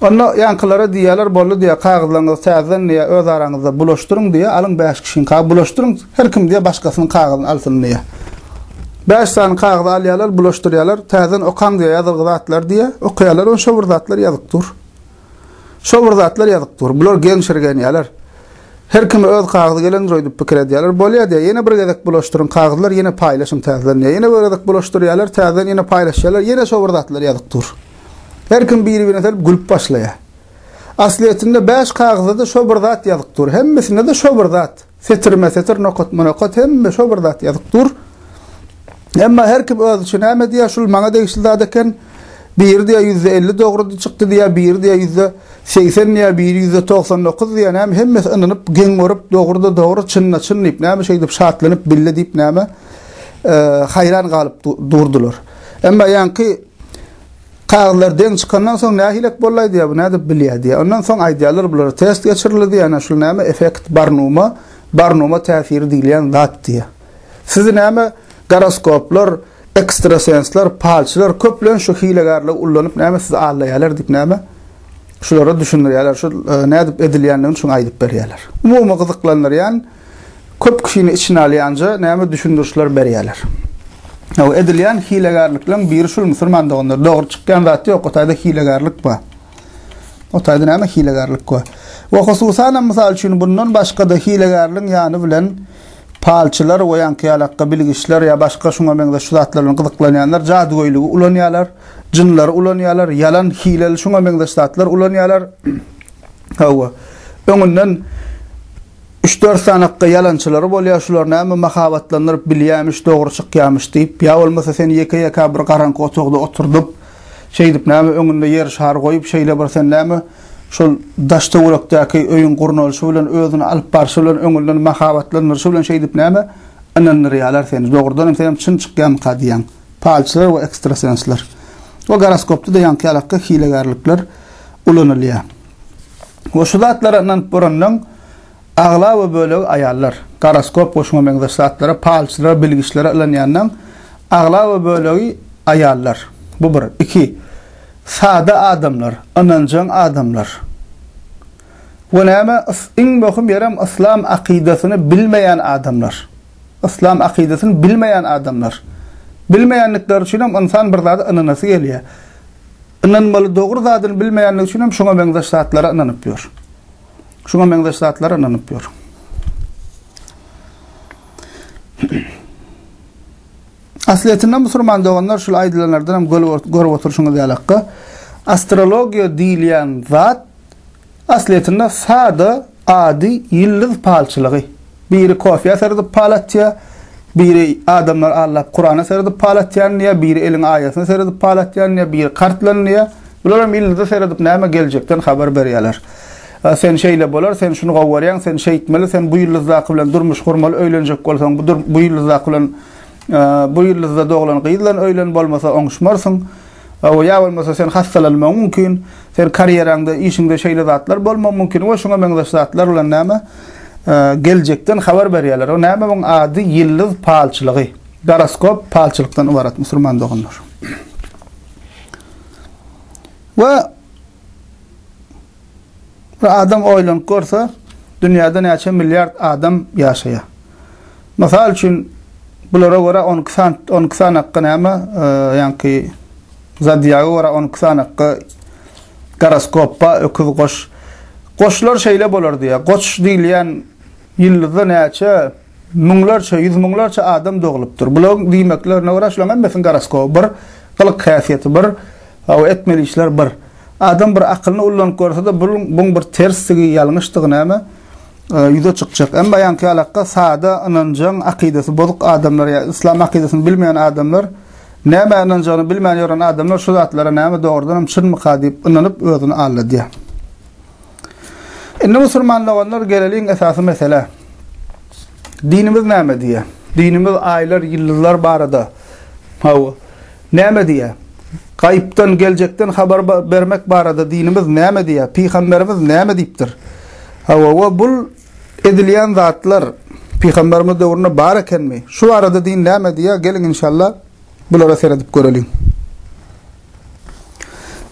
Onda ýaňkylara diýýärler, boldy diýýär, kagyzlaryňyzy täzeden diýýär, öz araňyzda bulaşdyryň diýýär, alyň bäş kişiň kagyz bulaşdyryň, her kim diýýär, başgasynyň kagyzyny alsyn diýýär. Bäş sany kagyzy alýarlar, bulaşdyrýarlar, täzeden okaň diýýär, ýazylgy zatlar diýýär, okaýarlar, onda şo bir zatlar ýazyk dur. Şo bir zatlar ýazyk dur. Bular geňşirgenýärler. Her kime öz kagyzy gelendir öýdüp pikir edýärler. Bolýar diýýär, ýene bir gezek bulaşdyryň kagyzlar, ýene paýlaşyň täzeden diýýär. Ýene bir gezek bulaşdyrýarlar, täzeden ýene paýlaşýarlar, ýene şo bir zatlar ýazyk dur. Her kim biri-birine serip gülüp başlaýar. Aslyýetinde bäş kagyzda-da şo bir zat ýazyk dur. Hemmesinde-de şo bir zat. Setirme-setir, nokatma-nokat hemme şo bir zat ýazyk dur. Emma her kim özüçe näme diýýär, şul maňa degişli zat eken. Biri diýýär 50% dogry çykdy diýýär, biri diýýär 80% diýýär, biri 99% diýýär. Näme hemmesi ynanyp, geň görüp, dogry-da dogry, çyn-da çyn diýip, näme şeýdip şatlanyp, bille diýip näme haýran galyp durdular. Emma ýaňky. Kagyzlar deň çykandan soň nähilek bollaý diýýär, bu nädip bilýär diýýär. Ondan soň aýdýarlar bulara test geçirildi diýýär, ene şul näme effekt Barnuma, Barnuma täsiri diýilýän zat diýýär. Sizi näme goroskoplar, ekstrasensler, palçylar köplenç şu hilegärligi ullanyp näme sizi aldaýarlar diýip näme şulara düşündirýärler, şu nädip edilýändigini şuňa aýdyp berýärler. Umumy gyzyklandyrýan köp kişini içine alýanja näme düşündirişler berýärler. Hawa, edilýän hilegärlikleriň biri şul musulman doganlar. Dogry çykýan zat ýok, o taýda hilegärlik bar. O taýda näme hilegärlik bar. We hususanam mysal üçin bundan başga-da hilegärligiň ýany bilen palçylar we ýaňky ýalakga bilgiçler ýa başga şuňa meňzeş şu zatlar bilen gyzyklanýanlar jadygöýligi ulanýarlar, jynlary ulanýarlar, ýalan, hileli şuňa meňzeş zatlar ulanýarlar. Hawa. Öňünden Üç-dört sanakda ýalançylary bolýar, şular näme mahabatlandyryp bilýämiş, dogry çykýamyş diýip, ýa bolmasa seni ýeke-ýekä bir garaňky otagda oturdyp, şeýdip näme öňünde ýer şar goýup, şeýle bir sen näme şol daş-töwerekdäki öýüň gurnalyşy bilen, özüni alyp barşy bilen, öňünden mahabatlandyryşy bilen şeýdip näme ynandyrýarlar seni. Dogrudan hem senem çyn çykýamyka diýýäň. Palçylar we ekstrasensler. We goroskopda-da ýaňky ýalakga hilegärlikler ulanylýar. We şu zatlara ynanyp boranlaň aglaba bölegi aýallar. Goroskop we şuňa meňzeş zatlara, palçylara, bilgiçlere ylanýanlaň aglaba bölegi aýallar. Bu bir. Iki, sada adamlar, ynanjaň adamlar. We näme, iň möhüm ýerem yslam akydasyny bilmeýän adamlar. Yslam akydasyny bilmeýän adamlar. Bilmeýändikleri üçinem ynsan bir zada ynanasy gelýär. Ynanmaly dogry zadyny bilmeýänligi üçin hem şuňa meňzeş zatlara ynanyp ýör. Şuňa meňzeş zatlara ynanyp ýör. Aslyýetinde musulman doganlar şul aýdylanlardan hem görüp oturyşyňyz ýalakka astrologiýa diýilýän zat Aslyýetinde sada, ady ýyldyz palçylygy. Biri kofýa seredip pal atýar, biri adamlary aldap Kurana seredip pal atýan diýýär, biri eliň aýasyna seredip pal atýan diýýär, biri kartlan diýýär. Bular hem ýyldyza seredip näme geljekden habar berýärler. Sen şeýle bolar, sen şuny gowy görýäň, sen şeýtmeli, sen bu ýyldyzdaky bilen durmuş gurmaly, öýlenjek bolsaň bu bu ýyldyzdaky bilen bu ýyldyzda doglan gyz bilen öýlen, bolmasa oňuşmarsyň. Hawa, ýa bolmasa sen hassalanmagyň mümkin, sen karýeraňda, işiňde şeýle zatlar bolmagy mümkin we şuňa meňzeş zatlar bilen näme, geljekden habar berýärler. O näme muň ady ýyldyz palçylygy. Goroskop palçylykdan ybarat musulman doganlar. We bir adam oýlanyp görse, dünýäde näçe milliard adam ýaşaýar. Mysal üçin, bulara görä 12 san, 12 sanakga näme, ýaňky zodiaga görä 12 sanakga goroskop bar, öküz, goş. Goşlar şeýle bolar diýýär. Goç diýilýän ýyldyzda näçe müňlerçe, ýüz müňlerçe adam doglupdyr. Bularyň diýmeklerine görä şularyň hemmesiniň goroskoby bir, gylyk-häsiýeti bir, hawa, etmeli işler bir. Adam bir akylyny ullanyp görse-de, buň bir tersdigi, ýalňyşdygy näme? Ýüze çykjak. Emma ýaňky ýalakda sada, ynanjaň, akydasy bozuk adamlar ýa yslam akydasyny bilmeýän adamlar, nämä ynanjagyny bilmän ýören adamlar şu zatlara näme dogrudanam çynmyka diýip ynanyp özüni alladýar. Indi musulman doganlar geleliň esasy meselä. Dinimiz näme diýýär? Dinimiz aýlar, ýyldyzlar barada hawa Näme diýýär? Gaýypdan, geljekden habar bermek barada dinimiz näme diýýär? Pygamberimiz näme diýipdir? Hawa, we bul edilýän zatlar pygamberimiz döwründe bar ekenmi? Şu barada din näme diýýär? Geliň inşallah bulara seredip göreliň.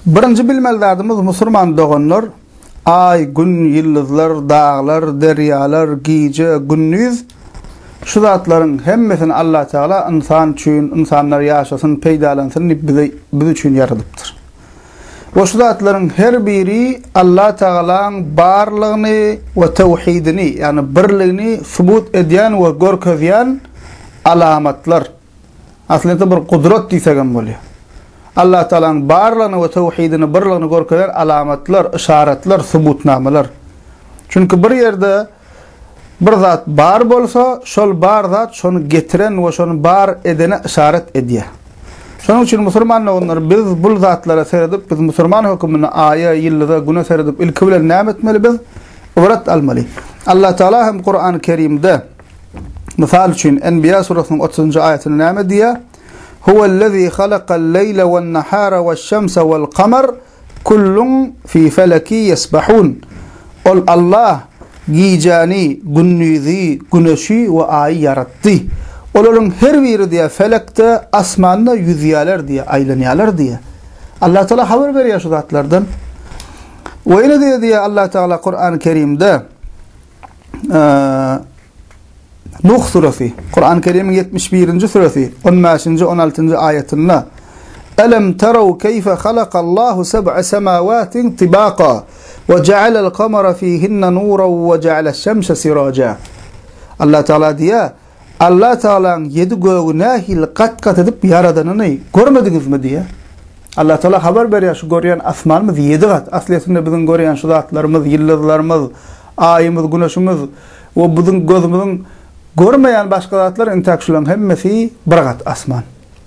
Birinji bilmeli zadymyz musurman doganlar, Aý, Gün, ýyldyzlar, daglar, derýalar, gije, gündiz şu zatlaryň hemmesini Allatagala ynsan üçin, ynsanlar ýaşasyn, peýdalansyn diýip bize biz üçin ýaradypdyr. We şu zatlaryň her biri Allatagalaň barlygyny we tewhidini, ýagny birligini subut edýän we görkezýän alamatlar. Aslynda bir gudrat diýsek hem bolýar. Allah Taalanyň barlygyny we tewhidini, birligini görkezen alamatlar, yşaratlar, subutnamalar. Çünki bir ýerde bir zat bar bolsa, şol bar zat şony getiren we şony bar edene yşarat edýär. Şonuň üçin musulman doganlar biz bul zatlara seredip, biz musulman höküminde aýa, ýyldyza, güne seredip ilki bilen näme etmeli biz? Ybrat almaly. Allah Taala hem Kur'an-ı Kerimde Mysal üçin, Enbiýa surasynyň otuzynjy aýatynda näme diýýär? Huwellezî halakal-leýle wen-nahara weş-şemse wel-kamar kullun fî feleki ýesbahun. Ol Allah gijäni, gündizi, güneşi we aýy ýaratdy. Olaryň her biri diýýär, felekde, asmanda ýüzýärler diýýär, aýlanýarlar diýýär. Allah Tagala habar berýär şu zatlardan. We ýene diýýär Allah Tagala Kurany Kerimde, Nuh suresi, Kurany Kerimiň 71-nji suresi, 15-nji, 16-njy aýatynda Elem teraw keýfe halakallahu seb'a semawatin tibaka we ja'alal kamara fihinne nuran we ja'aleş-şemse siraja. Allah Teala diýýär, Allah Tealanyň ýedi gögi nähili gat-gat edip ýaradanyny görmediňizmi diýýär. Allah Teala habar berýär, şu görýän asmanymyz ýedi gat. Aslyýetinde biziň görýän şu zatlarymyz, ýyldyzlarymyz, Aýymyz, güneşimiz we biziň gözümiziň görmeýän başga zatlar intäk şularyň hemmesi bir gat asman.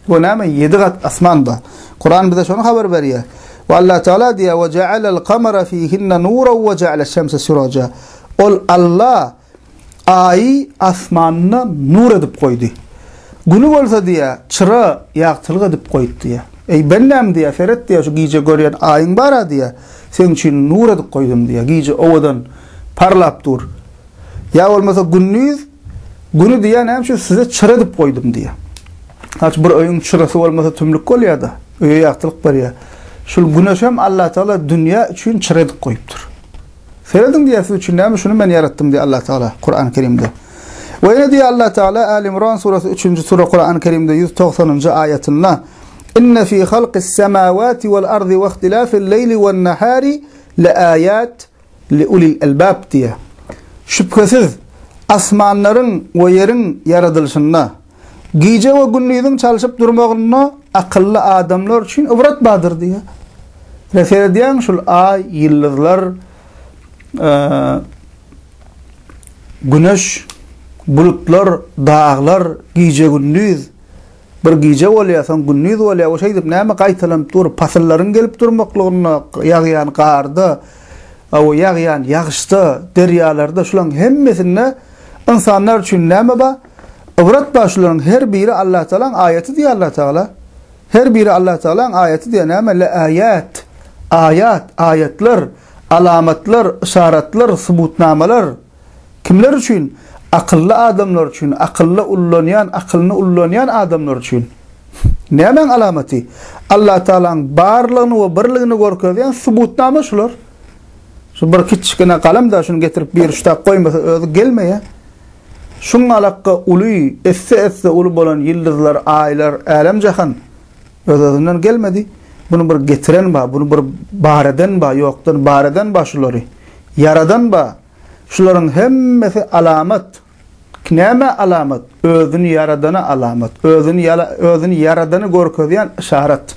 Bu näme? Ýedi gat asman bar. Kuran bize şony habar berýär. We Allah Teala diýýär: "Ve ja'alal kamara fihinne nuran ve ja'aleş-şemse siraja." Ol Allah Aýy asmanda nur edip goýdy. Güni bolsa diýýär, çyra, ýagtylyk edip goýdy diýýär. Eý, bendäm diýýär, seret diýýär, şu gije görýän Aýyň bar-a diýýär, seň üçin nur edip goýdum diýýär, gije owadan parlap dur. Ýa bolmasa gündiz Güni diýýär, näme üçin size çyra edip goýdum diýýär. Haç bir öýüň çyrasy bolmasa tümlük bolýar-da, öýe ýagtylyk berýär. Şul güneşem Allatagala dünýä üçin çyra edip goýupdyr. Serediň diýýär, siz üçin näme şuny men ýaratdym diýýär Allah Tagala Kurany Kerimde. We ýene diýýär Allah Tagala Äli Imran surasy 3-nji sura Kurany Kerimde 190-njy aýatynda Inne fi halqis semawati wal ardy we ihtilafil leýli wen nahari le aýat li ulil albab diýýär. Şübhesiz asmanlaryň we ýeriň ýaradylyşynda Gije we gündiziň çalşyp durmagynda akylly adamlar üçin ybrat bardyr diýýär. Ine seredýäň şul aý, ýyldyzlar, güneş, bulutlar, daglar, gije-gündiz bir gije bolýar, soň gündiz bolýar. We şeýdip näme gaýtalanyp dur, pasyllaryň gelip durmaklygynda, ýagýan garda, ýagýan ýagyşda, derýalarda şularyň hemmesinde Ynsanlar üçin näme bar? Ybrat bar şularyň her biri Allah Tagalaň aýaty diýýär Allah Tagala. Her biri Allah Tagalaň aýaty diýýär. Näme? Le aýat. Aýat, aýatlar, alamatlar, yşaratlar, subutnamalar. Kimler üçin? Akylly adamlar üçin, akylly ullanýan, akylyny ullanýan adamlar üçin. Nämäň alamaty? Allah Tagalaň barlygyny we birligini görkezýän subutnama şular. Şu bir kiçjikine galam-da şuny getirip bir ştak goýmasa özi gelmeýär. Şuň alakga uly, esse-esse uly bolan ýyldyzlar, aýlar, älem-jahan öz-özünden gelmedi. Buny bir getiren bar, buny bir bar eden bar, ýokdan bar eden bar şulary. Ýaradan bar. Şularyň hemmesi alamat. Nämä alamat? Özüni ýaradana alamat. Özüni özüni ýaradany görkezýän yşarat.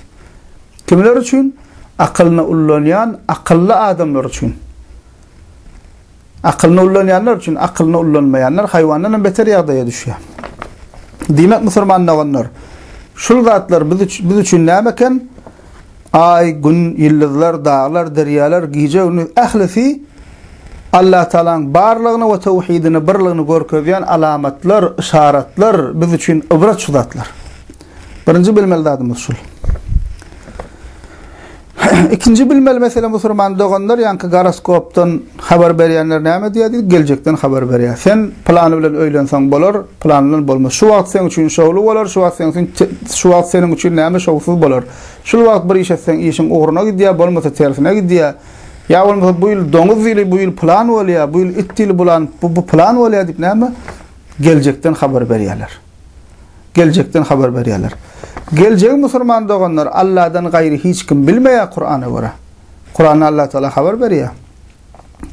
Kimler üçin? Akylyny ullanýan akylly adamlar üçin. Akylyny ullanýanlar üçin, akylyny ullanmaýanlar haýwandan hem beter ýagdaýa düşýär. Diýmek musulman doganlar, şul zatlar biz biz üçin näme eken? Aý, gün, ýyldyzlar, daglar, derýalar, gije-gündiz ählisi Allatagalaň barlygyny we töwhidini, birligini görkezýän alamatlar, yşaratlar, biz üçin ybrat şu zatlar. Birinji bilmeli zadymyz şul. Ikinji bilmeli mesele musurman doganlar ýaňky goroskopdan habar berýänler näme diýýär diýip geljekden habar berýär. Sen plany bilen öýlenseň bolar, plany bilen bolmaz. Şu wagt seň üçin şowly bolar, şu wagt seň üçin şu wagt seniň üçin näme şowsuz bolar. Şul wagt bir iş etseň işiň ugruna gidýär, bolmasa tersine gidýär. Ýa bolmasa bu ýyl doňuz ýyly, bu ýyl plan bolýar, bu ýyl it ýyly bulan bu bu plan bolýar diýip näme geljekden habar berýärler. Geljekden habar berýärler. Geljegi musulman doganlar Allahdan gaýry hiç kim bilmeýär Kur'ana görä. Kur'anda Allah Teala habar berýär.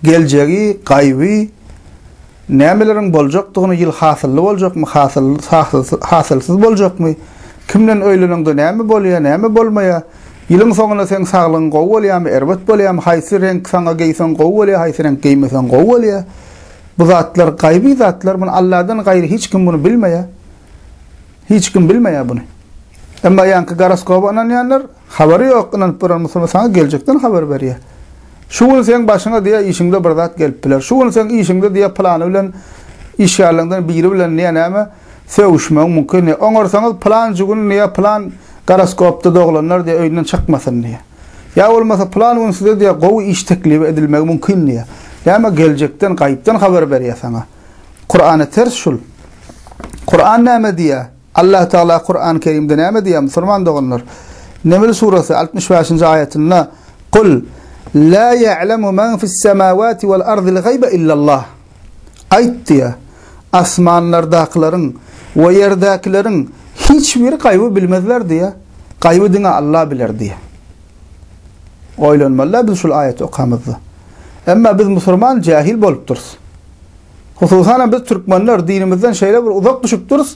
Geljegi, gaýby, nämeleriň boljakdygyny, ýyl hasylly boljakmy, hasyl, hasylsyz boljakmy, kimden öýleniňde näme bolýar, näme bolmaýar, ýylyň soňunda seň saglygyň gowy bolýarmy, erbet bolýarmy, haýsy reňk saňa geýseň gowy bolýar, haýsy reňk geýmeseň gowy bolýar. Bu zatlar gaýby zatlar, muny Allahdan gaýry hiç kim muny bilmeýär. Hiç kim bilmeýär buny. Emma ýaňky goroskoba ynanýanlar habary ýok, ynanyp duran musulman saňa geljekden habar berýär. Şu gün seň başyňa diýýär işiňde bir zat gelip biler. Şu gün seň işiňde diýýär pylany bilen işgärleriňden biri bilen diýýär näme? Sögüşmegiň mümkin diýýär. Oňarsaňyz pylanjy gün diýýär, pylan goroskopda doglanlar diýýär, öýünden çykmasyn diýýär. Ýa bolmasa pylan gün size diýýär, gowy iş teklibi edilmegi mümkin diýýär. Näme geljekden, gaýypdan habar berýär saňa. Kurana ters şul. Kuran näme diýýär? Allah Tagala Kurany Kerimde näme diýýär musulman doganlar? Neml surasy 65-nji aýatynda Kul la ya'lemu men fis-semawati wal ardil gaýba illallah. Aýt diýýär. Asmanlardakylaryň we ýerdäkileriň hiç biri gaýby bilmezler diýýär. Gaýby diňe Allah biler diýýär. Oýlanmaly-da biz şul aýaty okamyzda. Emma biz musurman jähil bolupdyrys. Hususanam biz türkmenler dinimizden şeýle bir uzak düşüpdiris.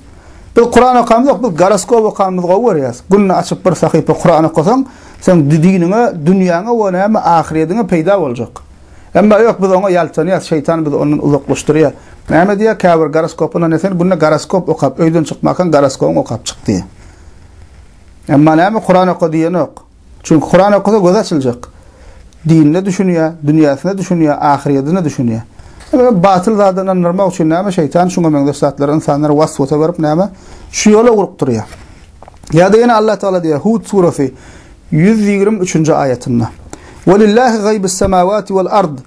Biz Kuran okamzok, biz goroskop okanymyzy gowy görýäs. Günde açyp bir sahypa Kuran okasaň, seň diniňe, dünýäňe we näme ahyrediňe peýda boljak. Emma ýok, biz oňa ýaltanýas, şeýtan bizi ondan uzaklaşdyrýar. Näme diýýär, käbir goroskop ynanýar, sen günde goroskop okap, öýden çykmarkaň goroskobyňy okap çyk diýýär. Emma näme Kuran oka diýenok. Çünki Kuran okasa gözi açyljak. Dinine düşünýär, dünýäsine düşünýär, ahyrýetine düşünýär. Emma batyl zada ynandyrmak üçin näme şeýtan şuňa meňzeş zatlary ynsanlara waswasa berip näme şu ýola ugrukdyrýar. Ýa-da ýene Allah Taala diýýär Hud surasy 123-nji aýatynda. Welillahi gaýbus semawati wal ard.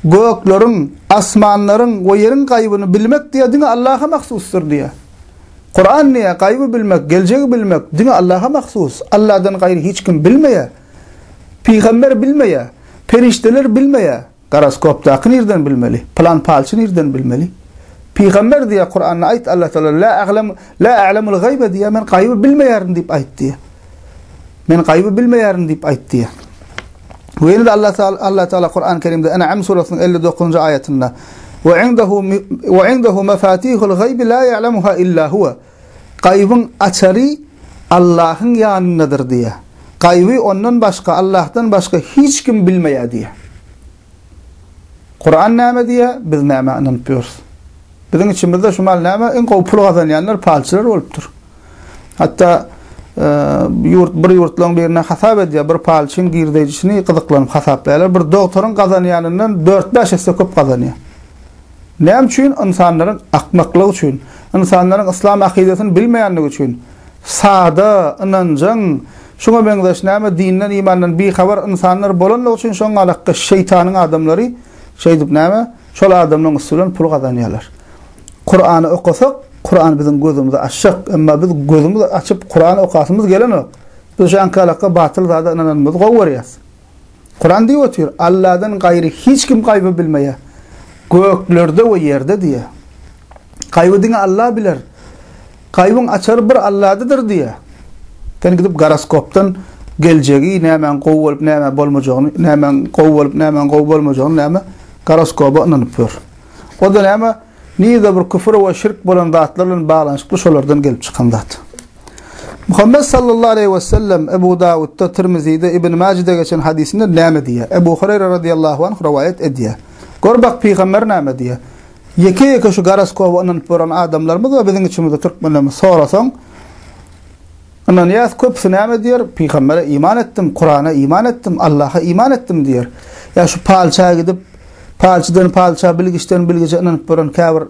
Gökleriň, asmanlaryň we ýeriň gaýbyny bilmek diýýär diňe Allaha mahsusdyr diýýär. Kuran diýýär, gaýby bilmek, geljegi bilmek diňe Allaha mahsus. Allahdan gaýry hiç kim bilmeýär. Pygamber bilmeýär. Perişdeler bilmeýär. Goroskopdaky nirden bilmeli? Pylan palçy nirden bilmeli? Pygamber diýýär Kuranda aýt Allah Taala la a'lam la a'lamul gaýba diýýär men gaýby bilmeýärin diýip aýt diýýär. Men gaýby bilmeýärin diýip aýt diýýär. We ýene-de Allah Taala Allah Taala Kur'an Kerimde En'am surasynyň 59-njy aýatynda We indehu we indehu mafatihul gaýbi la ya'lamuha illa huwa. Gaýbyň açary Allahyň ýanyndadyr diýýär. Gaýby ondan başga, Allahdan başga hiç kim bilmeýär diýýär. Kuran näme diýýär, biz nämä ynanyp ýörüs? Biziň içimizde şu mal näme iň gowy pul gazanýanlar palçylar bolupdyr. Hatda ýurt bir ýurtlaryň birinde hasap edýär, bir palçyň girdeýjisini gyzyklanyp hasaplaýarlar. Bir dogtoryň gazanýanyndan 4-5 esse köp gazanýar. Näme üçin? Ynsanlaryň akmaklygy üçin. Ynsanlaryň yslam akydasyny bilmeýänligi üçin. Sada, ynanjaň, şuňa meňzeş näme dinden, imandan bihabar ynsanlar bolanlygy üçin şoň alakga şeýtanyň adamlary şeýdip näme şol adamlaryň üsti bilen pul gazanýarlar. Kurany okasak, Kuran biziň gözümizi açjak. Emma biz gözümizi açyp Kuran okasymyz gelenok. Biz şoňky alakga batyl zada ynananymyzy gowy görýäs. Kuran diýip otyr, Alladan gaýry hiç kim gaýby bilmeýär. Göklerde we ýerde diýýär. Gaýby diňe Alla biler. Gaýbyň açary bir Alladadyr diýýär. Sen gidip goroskopdan geljegi, nämäň gowy bolup, nämäň bolmajagyny, nämäň gowy bolup, nämäň gowy bolmajagyny näme goroskoba ynanyp ýör. O-da näme? Nirede bir küfür we şirk bolan zatlar bilen baglanyşykly şolardan gelip çykan zat. Muhammet sallallahu aleýhi we sellem Ebu Dawudda, Tirmizide, Ibn Majide geçen hadysynda näme diýýär? Ebu Hureyre radiyallahu anh rowaýat edýär. Gör bak pygamber näme diýýär? Ýeke-ýeke şu goroskoba ynanyp boran adamlarymyz we biziň içimizde türkmenlerimiz sorasaň, ynanýas köpüsi näme diýer? Pygambere iman etdim, Kurana iman etdim, Allaha iman etdim diýer. Ýa şu palça gidip, palçydan palça, bilgiçden bilgiçe ynanyp boran käbir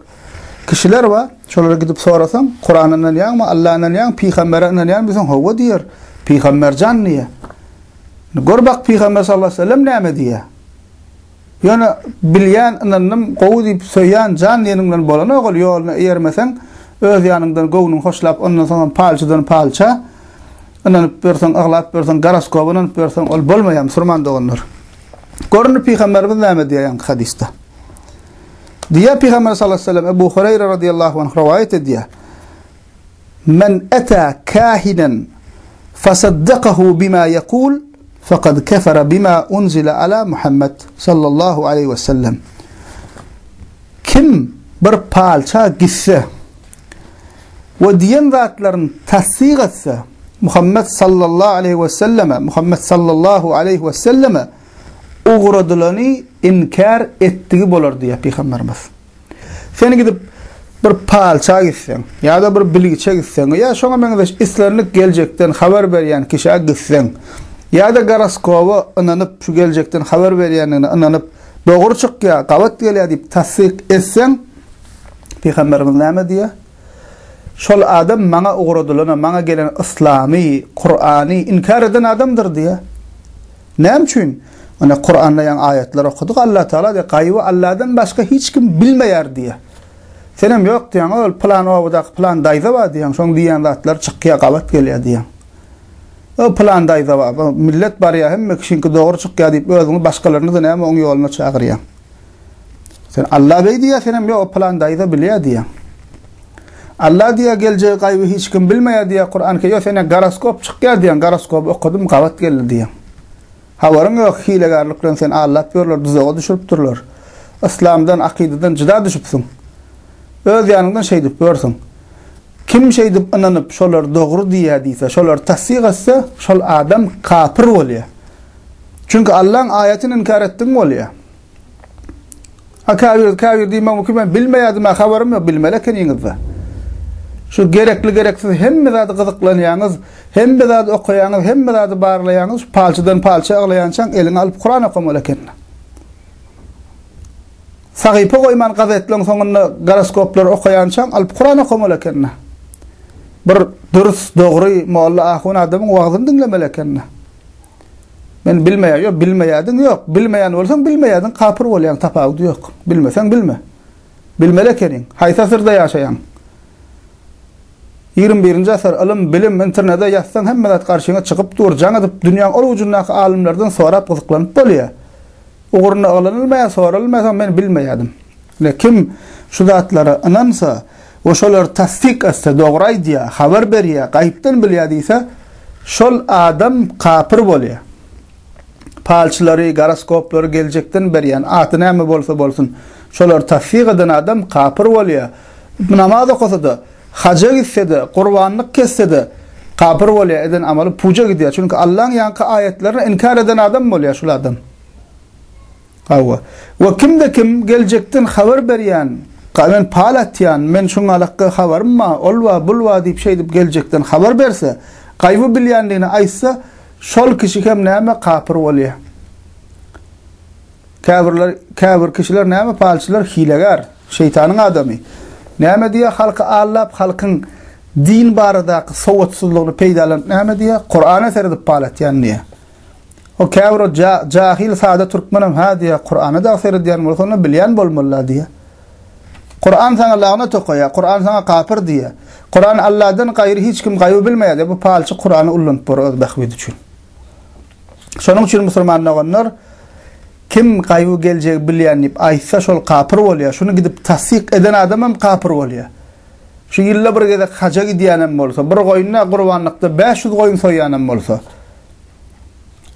Kişiler bar, şolara gidip sorasaň, Kurana ynanýaňmy, Alla ynanýaňmy, pygambere ynanýaňmy diýseň, hawa diýer. Pygamber jan diýer. Gör bak pygamber sallallahu aleyhi ve sellem näme diýer. Ýöne bilýän, ynandym, gowy diýip söýýän jan diýeniň bilen bolanok ol ýoluna eýermeseň, öz ýanyňdan göwnüň hoşlap, ondan soňam palçydan palça ynanyp ýörseň, aglap ýörseň, goroskoba ynanyp ýörseň, ol bolmaýar musurman doganlar. Göründi pygamberimiz näme diýýär ýaňky hadysda. Diýýär Pygamber sallallahu aleyhi ve sellem Ebu Hureyre radıyallahu anh rowaýat edýär. Men eta kahinen fasaddakahu bima yekul fekad kefere bima unzile ala Muhammed sallallahu aleyhi ve sellem. Kim bir palça gitse we diýen zatlaryny tassyk etse Muhammed sallallahu aleyhi ve selleme Muhammed sallallahu aleyhi ve selleme ugradylany inkär etdigi bolar diýýär pygamberimiz. Sen gidip bir palça gitseň, ýa-da bir bilgiçe gitseň, ýa şoňa meňzeş islendik geljekden habar berýän kişä gitseň, ýa-da goroskoba ynanyp, şu geljekden habar berýändigine ynanyp, dogry çykýar, gabat gelýär diýip tassyk etseň, pygamberimiz näme diýýär? Şol adam maňa ugradylana, maňa gelen yslamy, Kurany inkär eden adamdyr diýýär. Näme üçin? Ine Kuranda ýaňy aýatlar okadyk, Allah Tagala diýýär, gaýyby Allahdan başga hiç kim bilmeýär diýýär. Senem ýok diýýäň, ol pylan obadaky pylan daýza bar diýýäň, şoň diýýän zatlary çykýar, gabat gelýär diýýäň. O pylan daýza bar, bu millet barýar, hemme kişiňki dogry çykýar diýip özüňi başgalaryny-da näme oň ýoluna çagyrýaň. Sen Alla beý diýýär, senem ýok, o pylan daýza bilýär diýýäň. Alla diýýär, geljegi gaýby hiç kim bilmeýär diýýär Kuran ke, ýok sende goroskop çykýar diýýäň, goroskoby okadym, gabat geldi diýýäň. Habaryň ýok, hilegärlik bilen seni aldap ýörler, duzaga düşüripdirler. Yslamdan, akydadan jyda düşüpsiň. Öz ýanyňdan şeýdip ýörsüň. Kim şeýdip ynanyp, şolar dogry diýýär diýse, şolary tassyk etse, şol adam kapyr bolýar. Çünki Allaň aýatyny inkär etdiň bolýar. A käbir, käbir diýmek mümkin, men bilmeýärdim, habarym ýok, bilmeli ekeniňiz-de. Şu gerekli gereksiz hemme zady gyzyklanýaňyz, hemme zady okaýaňyz, hemme zady barlaýaňyz, şu palçydan palça aglaýançaň eliňe alyp Kuran okamaly eken. Sahypa goýman gazetleň soňunda goroskoplary okaýançaň alyp Kuran okamaly eken. Bir dürs, dogry molla ahun adamyň wagzyny diňlemeli eken. Men bilmeýän, ýok, bilmeýärdiň, ýok. Bilmeýän bolsaň, bilmeýärdiň, kapyr bolýaň, tapawudy ýok. Bilmeseň, bilme. Bilmeli ekeniň. Haýsy asyrda ýaşaýaň? 21-nji asyr, ylym, bilim, internete ýazsaň hemme zat garşyňa çykyp dur. Jaň edip dünýäň ol ujundaky alymlardan sorap gyzyklanyp bolýar. Ugrunda yglanylmaýar, soralmaýar, soň men bilmeýärdim. Ine, kim şu zatlara ynansa we şolary tassyk etse, dogry aýdýar, habar berýär, gaýypdan bilýär diýse, şol adam kapyr bolýar. Palçylary, goroskoplary geljekden berýän, aty näme bolsa bolsun, şolary tassyk eden adam kapyr bolýar. Namaz okasa-da, haja gitse-de, gurbanlyk kesse-de, kapyr bolýar, eden amaly puja gidýär. Çünki Allaň ýaňky aýatlaryny inkär eden adam bolýar şul adam. Hawa. We kimde-kim geljekden habar berýän, men pal atýan, men şuňalakga habarym bar, ol bar, bul bar diýip şeýdip geljekden habar berse, gaýby bilýändigini aýtsa, şol kişi hem näme kapyr bolýar. Käbirler, käbir kişiler näme palçylar hilegär, şeýtanyň adamy. Näme diýýär, halky aldap, halkyň din baradaky sowatsyzlygyny peýdalanyp näme diýýär? Kurana seredip pal atýan diýýär. O käbir o jahil sada türkmenem hä diýýär, Kurana dagy seredýän bolsa onda bilýän bolmaly-la diýýär. Kuran saňa lagnat okaýar, Kuran saňa kapyr diýýär. Kuran Alladan gaýry hiç kim gaýby bilmeýär diýýär. Bu palçy Kurany ullanyp bor öz bähbidi üçin. Şonuň üçin musulman doganlar kim gaýby geljegi bilýän diýip aýtsa şol kapyr bolýar. Şuny gidip tassyk eden adam hem kapyr bolýar. Şu ýylda bir gezek haja gidýän hem bolsa, bir goýun-da gurbanlykda 500 goýun soýýan hem bolsa,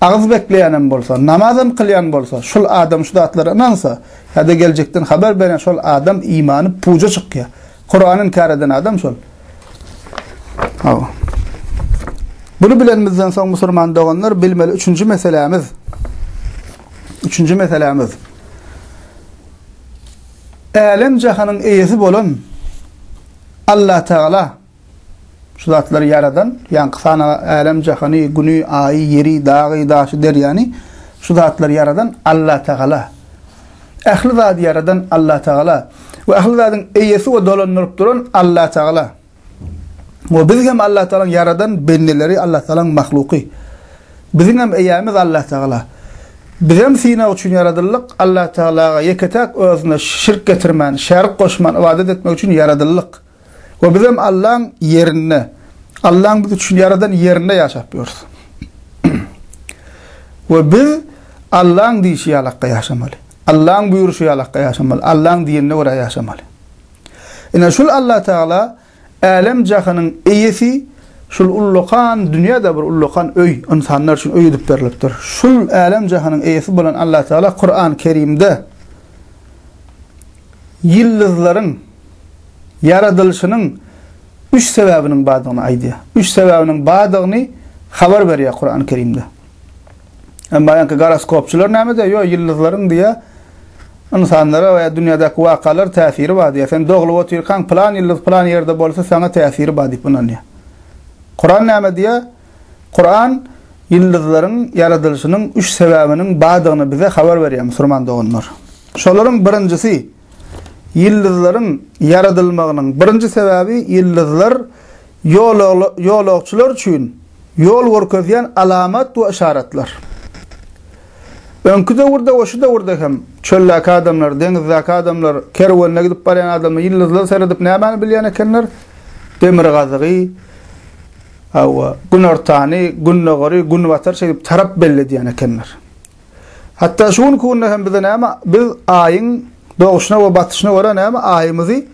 agyz bekleýän hem bolsa, namaz hem kylýan bolsa, şul adam şu zatlara ynansa, ýa-da geljekden habar berýän şol adam imany puja çykýar. Kurany inkär eden adam şol. Hawa. Bunu bilenimizden soň musulman doganlar bilmeli üçünji meselämiz. Üçünji meselämiz. Älem jahanyň eýesi bolan Allah Tagala şu zatlary ýaradan, ýaňky sanaga älem jahany, güni, aýy, ýeri, dagy, daşy, derýany şu zatlary ýaradan Allah Tagala. Ähli zady ýaradan Allah Tagala we ähli zadyň eýesi we dolandyryp duran Allah Tagala. We biz hem Allah Tagalaň ýaradan bendeleri, Allah Tagalaň mahluky. Biziň hem eýämiz Allah Tagala. Biz hem synag üçin ýaradyldyk, Allah Tagalaga ýeke-täk özüne şirk getirmän, şärik goşman ybadat etmek üçin ýaradyldyk. We biz hem Allaň ýerinde, Allaň biz üçin ýaradan ýerinde ýaşap ýörüs. We biz Allaň diýşi ýalakga ýaşamaly. Allaň buýruşy ýalakga ýaşamaly. Allaň diýenine görä ýaşamaly. Ine şul Allah Tagala älem-jahanyň eýesi, şul ullakan dünýä-de bir ullakan öý, ynsanlar üçin öý edip berlipdir. Şul älem-jahanyň eýesi bolan Allah Tagala Kuran Kerimde ýyldyzlaryň ýaradylyşynyň üç sebäbiniň bardygyny aýdýar. Üç sebäbiniň bardygyny habar berýär Kuran Kerimde. Emma ýaňky goroskopçylar näme diýýär? Ýok, ýyldyzlaryň diýýär, ynsanlara we dünýädäki wakalar täsiri bar diýýär. Sen doglup otyrkaň pylan ýyldyz pylan ýerde bolsa saňa täsiri bar diýip ynanýar. Kuran näme diýýär? Kuran ýyldyzlaryň ýaradylyşynyň üç sebäbiniň bardygyny bize habar berýär, musulman doganlar. Şolaryň birinjisi. Ýyldyzlaryň ýaradylmagynyň birinji sebäbi ýyldyzlar ýolagçylar üçin ýol görkezýän alamat we yşaratlar. Öňki döwürde we şu döwürde hem çöldäki adamlar, deňizdäki adamlar, kerwende gidip barýan adamlar ýyldyzlara seredip nämäni bilýän ekenler? Demirgazygy, hawa, günortany, gündogary, günbatary şeýdip tarap belli edýän ekenler. Hatda şu günki günde hem bize näme, biz aýyň doguşyna we batyşyna görä näme aýymyzy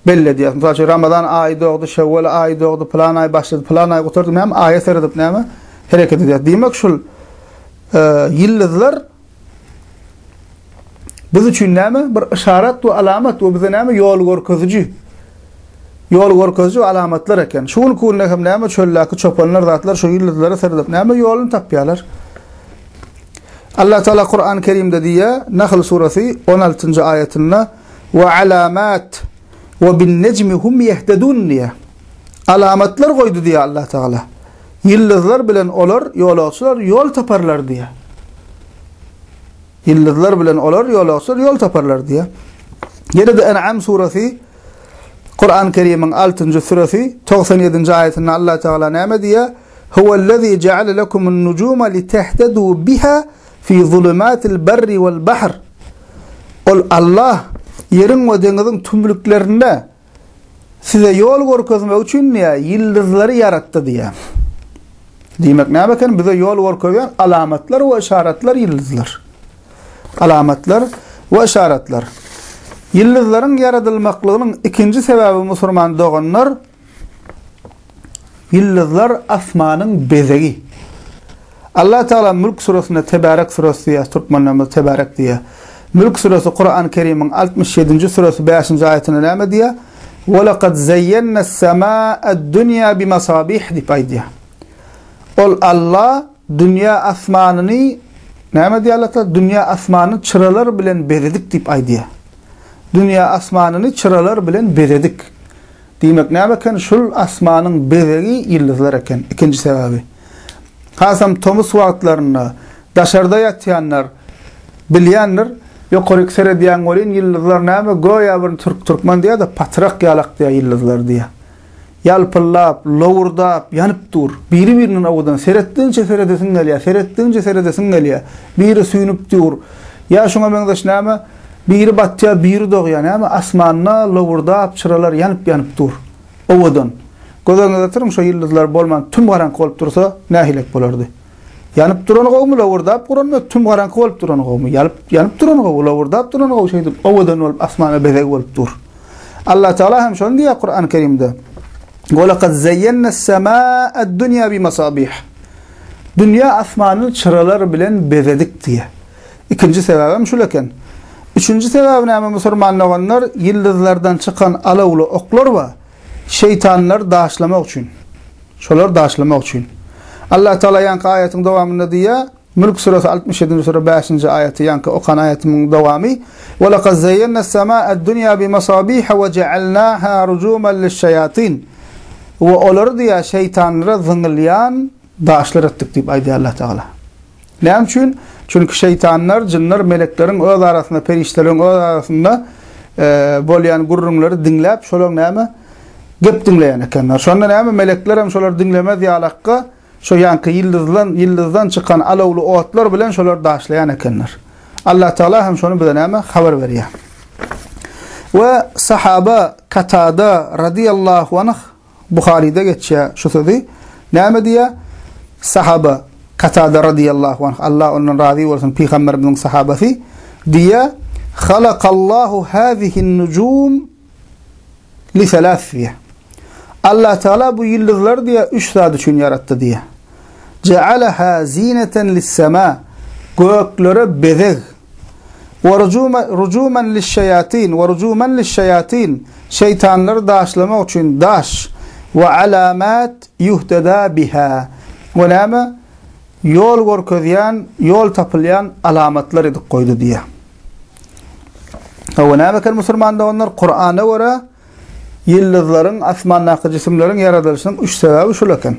belli edýäris. Mysal üçin, Ramazan aýy dogdy, Şewwel aýy dogdy, pylan aý başlady, pylan aý gutardy, näme aýa seredip näme hereket edýäris. Diýmek şul ýyldyzlar biz üçin näme? Bir yşarat we alamat we bize näme ýol görkeziji. Ýol görkeziji alamatlar eken. Şu günki günde hem näme çöldäki çopanlar zatlar şu ýyldyzlara seredip näme ýoluny tapýarlar. Allah Teala Kur'an-ı Kerimde diýýär, Nahl suresi 16-njy aýatynda we alamat we bin nejmi hum yehtedun diýýär. Alamatlar goýdy diýýär Allah Teala. Ýyldyzlar bilen olar ýolagçylar ýol taparlar diýýär. Ýyldyzlar bilen olar ýolagçylar ýol taparlar diýýär. Ýene-de En'am suresi Kur'an-ı Kerim'iň 6-njy süresi 97-nji aýatynda Allah Teala näme diýýär? Huwellezî je'ale lekumun nujuma litehtedû biha fi zulumatil berri vel bahr. Ol Allah ýeriň we deňiziň tümlüklerinde size ýol görkezmek üçin diýýär, ýyldyzlary ýaratdy diýýär. Diýmek näme eken? Bize ýol görkezýän alamatlar we yşaratlar ýyldyzlar. Alamatlar we yşaratlar. Ýyldyzlaryň ýaradylmaklygynyň ikinji sebäbi musurman doganlar Ýyldyzlar asmanyň bezegi. Allah Teala Mülk suresinde Tebarek suresi diýýär, türkmenlerimiz Tebarek diýýär. Mülk suresi Kur'an-ı Kerim'iň 67-nji suresi 5-nji aýatynda näme diýýär? Ve lekad zeyyennes semâ'ed-dunya bimasabih diýip aýdýar. Ol Allah dünýä asmanyny näme diýýär Allah Teala? Dünýä asmanyny çyralar bilen bezedik diýip aýdýar. Dünýä asmanyny çyralar bilen bezedik. Diýmek näme eken? Şul asmanyň bezegi ýyldyzlar eken. Ikinji sebäbi. Hasam tomus wagtlarynda daşarda ýatýanlar bilýändir. Ýokaryk seredýäň welin ýyldyzlar näme göýä bir türk türkmen diýýär-de patrak ýalak diýýär ýyldyzlar diýýär. Ýalpyldap, lowurdap, ýanyp dur. Biri-birinden owadan. Seretdigiňçe seredesiň gelýär, seretdigiňçe seredesiň gelýär. Biri süýnüp dur. Ýa şuňa meňzeş näme? Biri batýar, biri dogýar. Näme asmanda lowurdap çyralar ýanyp-ýanyp dur. Owadan. Göz öňüňize getiriň, şo ýyldyzlar bolman tüm garaňky bolup dursa nähilek bolardy? Ýanyp durany gowumy, lowurdap duranmy, tüm garaňky bolup durany gowumy? Ýalyp, ýanyp durany gowy, lowurdap durany gowy, şeýdip owadan bolup asmana bezeg bolup dur. Allah Teala hem şony diýýär Kur'an-ı Kerimde. Ve lekad zeyyennes semâ'ed-dunya bimasabih. Dünýä asmanyny çyralar bilen bezedik diýýär. Ikinji sebäbem şul eken. Üçünji sebäbi näme musurman doganlar? Ýyldyzlardan çykan alawly oklar bar. Şeýtanlary daşlamak üçin. Şolary daşlamak üçin. Allah Teala ýaňky aýatyň dowamynda diýýär, Mülk suresi 67-nji sure 5-nji aýaty ýaňky okan aýatymyň dowamy, Ve lekad zeyyennes semâ'ed-dunya bimasabih ve cealnâhâ rujumen liş-şeýatin. We olary diýýär şeýtanlara zyňylýan daşlar etdik diýip aýdýar Allah Teala. Näme üçin? Çünki şeýtanlar, jynlar melekleriň öz arasynda, perişdeleriň öz arasynda bolýan gürrüňleri diňläp, şolaryň näme gep diňleýän ekenler. Şonda näme melekler hem şolary diňlemez ýalakka, şo ýaňky ýyldyzdan, ýyldyzdan çykan alawly otlar bilen şolary daşlaýan ekenler. Allah Teala hem şony bize näme habar berýär. We sahaba Katada radiyallahu anh Buharyda geçýär şu sözi. Näme diýýär? Sahaba Katada radiyallahu anh, Allah ondan razy bolsun, pygamberimiziň sahabasy diýýär: "Halakallahu hazihin nujum li selas" diýýär. Allah Teala bu ýyldyzlary diýýär, üç zat üçin ýaratdy diýýär. Cealaha zineten lis-sema. Göklere bezeg. We rujuman liş-şeýatin, we rujuman liş-şeýatin, şeýtanlary daşlamak üçin daş, we alamat ýuhteda biha, we näme? Ýol görkezýän, ýol tapylýan alamatlar edip goýdy diýýär. Hawa, näme eken musulman doganlar? Kur'ana görä ýyldyzlaryň, asmandaky jisimleriň ýaradylyşynyň üç sebäbi şul eken.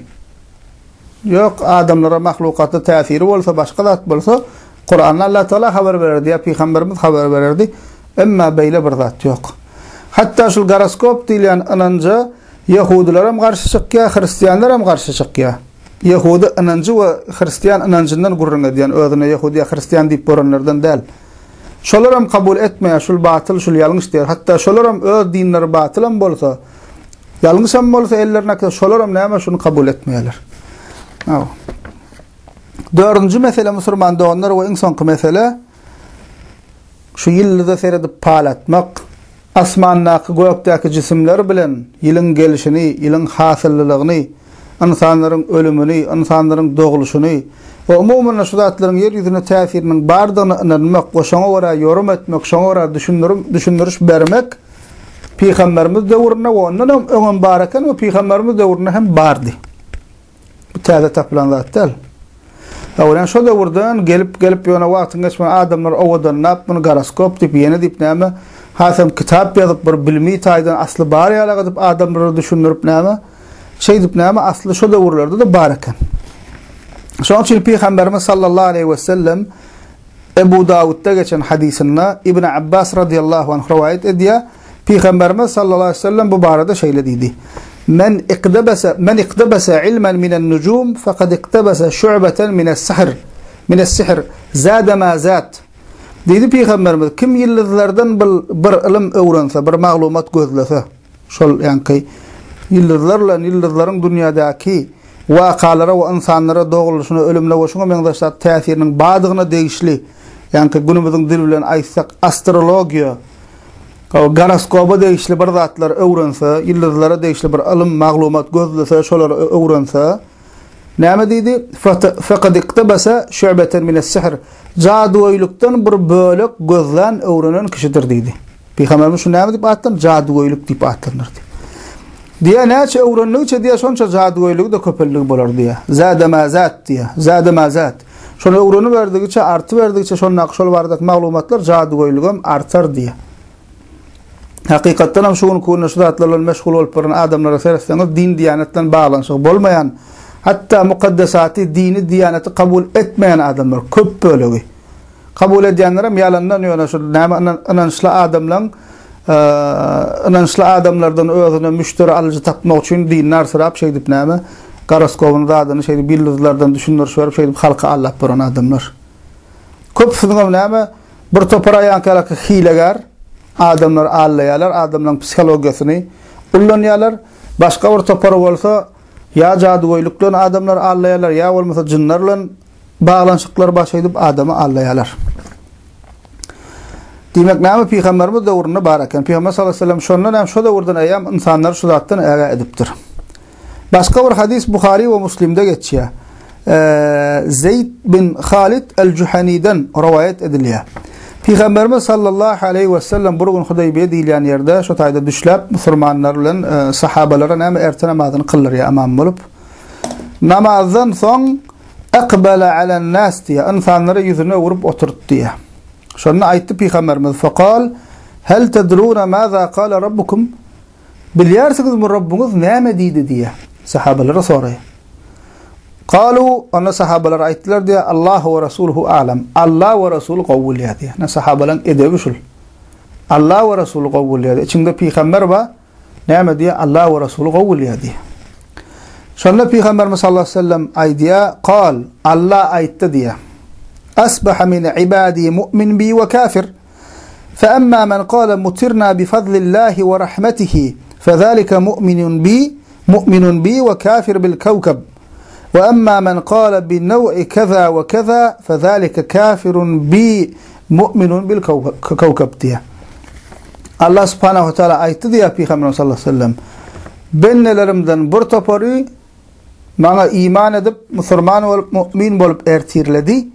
Ýok, adamlara mahlukatda täsiri bolsa, başga zat bolsa, Kuranda Allah Teala habar bererdi ýa pygamberimiz habar bererdi. Emma beýle bir zat ýok. Hatda şul goroskop diýilýän ynanja ýehudylaram garşy çykýar, hristianlaram garşy çykýar. Ýehudy ynanjy we hristian ynanjyndan gürrüň edýän, özüne ýehudy ýa hristian diýip görenlerden däl. Şolaram kabul etmeýär, şul batyl, şul ýalňyş diýýär. Hatda şolaram öz dinleri batylam bolsa, ýalňyşam bolsa ellerindäki şolaram näme şuny kabul etmeýärler. Hawa. Dördünji mesele musulman doganlar we iň soňky mesele şu ýyldyza seredip pal atmak, asmandaky gökdäki jisimler bilen ýylyň gelşini, ýylyň hasyllylygyny, ynsanlaryň ölümini, ynsanlaryň dogluşyny we umuman şu zatlaryň ýer ýüzüne täsiriniň bardygyna ynanmak we şoňa görä ýorum etmek, şoňa görä düşündirim, düşündiriş bermek Pygamberimiz döwründe we ondan hem öňem bar eken we Pygamberimiz döwründe hem bardy. Bu täze tapylan zat däl. Öwren şo döwürden gelip gelip ýöne wagtyň geçmegi adamlar owadanlap muny goroskop diýip ýene diýip näme hasam kitap ýazyp bir bilimi taýdan asly bar ýalak edip adamlara düşündirip näme şeýdip näme asly şo döwürlerde-de bar eken. Şonuň üçin Pygamberimiz sallallahu aleýhi we sellem Ebu Dawudda geçen hadysynda Ibn Abbas radiyallahu anh rowaýat edýär, Pygamberimiz sallallahu aleýhi we sellem bu barada şeýle diýdi, Men iqtabasa men iqtabasa ilmen minen nujum faqad iqtabasa şu'beten mines-sihr mines-sihr zada ma zat. Diýdi Pygamberimiz, kim ýyldyzlardan bir ylym öwrense, bir maglumat gözlese, Şol ýaňky ýyldyzlar bilen ýyldyzlaryň dünýädäki wakalara we ynsanlara dogulyşyna, ölümine we şuňa meňzeş zat täsiriniň bardygyna degişli, ýaňky günümiziň dili bilen aýtsak, astrologiýa, goroskoba degişli bir zatlar öwrense, ýyldyzlara degişli bir ylym, maglumat gözlese, şolary öwrense, näme diýdi? Fekad iktebese şu'beten mines-sihr. Jadygöýlükden bir bölek gözlän, öwrenen kişidir diýdi. Pygamberimiz şuny näme diýip atlandyrdy? Jadygöýlük diýip atlandyrdy. Diýýär, näçe öwrendigiçe diýýär, şonça jadygöýlügi-de köpeldigi bolar diýýär. Zäde mä zät diýýär. Zäde mä zät. Şony öwreniberdigiçe, artyberdigiçe şondaky şol baradaky maglumatlar jadygöýlügem artar diýýär. Hakykatdan hem şu günki günde şu zatlar bilen meşgul bolup duran adamlara seretseňiz, din-diýanet bilen baglanyşygy bolmaýan, hatda mukaddesaty, dini, diýaneti kabul etmeýän adamlar köp bölegi. Kabul edýänlerem ýalandan ýöne şu näme ynançly adamlaň ynançly adamlardan özüne müşderi alyjy tapmak üçin dinini arsyrap şeýdip näme goroskobyny zadyny şeýdip ýyldyzlardan düşündiriş berip şeýdip halky aldap duran adamlar. Köpüsiniňem näme bir topar aýankalaki hilegär adamlar aldaýarlar adamlaryň psihologiýasyny ullanýarlar. Başga bir topary bolsa ýa jadygöýlük bilen adamlary aldaýarlar ýa bolmasa jynlar bilen Baglanyşyklary baş edip adamy aldaýarlar. Diýmek näme pygamberimiz döwründe bar eken. Pygamber sallallahu aleyhi ve sellem şondan hem şo döwürden eýýäm ynsanlary şu zatdan ägä edipdir. Başga bir hadys Buhary we Muslimde geçýär. Zeyd bin Halid el-Juhaniden rowaýat edilýär. Pygamberimiz sallallahu aleyhi ve sellem bir gün Hudaybiye diýilýän ýerde şo taýda düşläp musulmanlar bilen e, sahabalara näme erte namazyny kyldyrýar ymam bolup. Namazdan soň Ekbele alen-nas diýýär, ynsanlara ýüzüni öwrüp oturtdy diýýär. Şonda aýtdy Pygamberimiz, Fekal, Hel tedruna maza kale rabbukum? Bilýärsiňizmi Rabbuňyz näme diýdi diýýär. Sahabalara soraýar. Kalu, onda sahabalar aýtdylar diýýär, Allahu we rasuluhu a'lam. Allah we Resuly gowy bilýär diýýär. Ne sahabalaryň edebi şul. Allah we Resuly gowy bilýär. Içiňde pygamber bar, Näme diýýär? Allah we Resuly gowy bilýär diýýär. Şonda Pygamberimiz sallallahu aleyhi ve sellem aýdýar, Kal, Allah aýtdy diýýär. Asbaha min ibadi mu'min bi we kafir. Fe emma men kale mutirna bi fadlillahi we rahmetihi, fe zalika mu'minun bi, mu'minun bi we kafir bil kawkab. We emma men kale bi naw'i keza we keza, fe zalika kafirun bi mu'minun bil kawkab diýýär. Allah subhanahu wa taala aýtdy diýýär Pygamberimiz sallallahu aleyhi ve sellem. Bendelerimden bir topary maňa iman edip, musulman bolup, mu'min bolup ertirledi.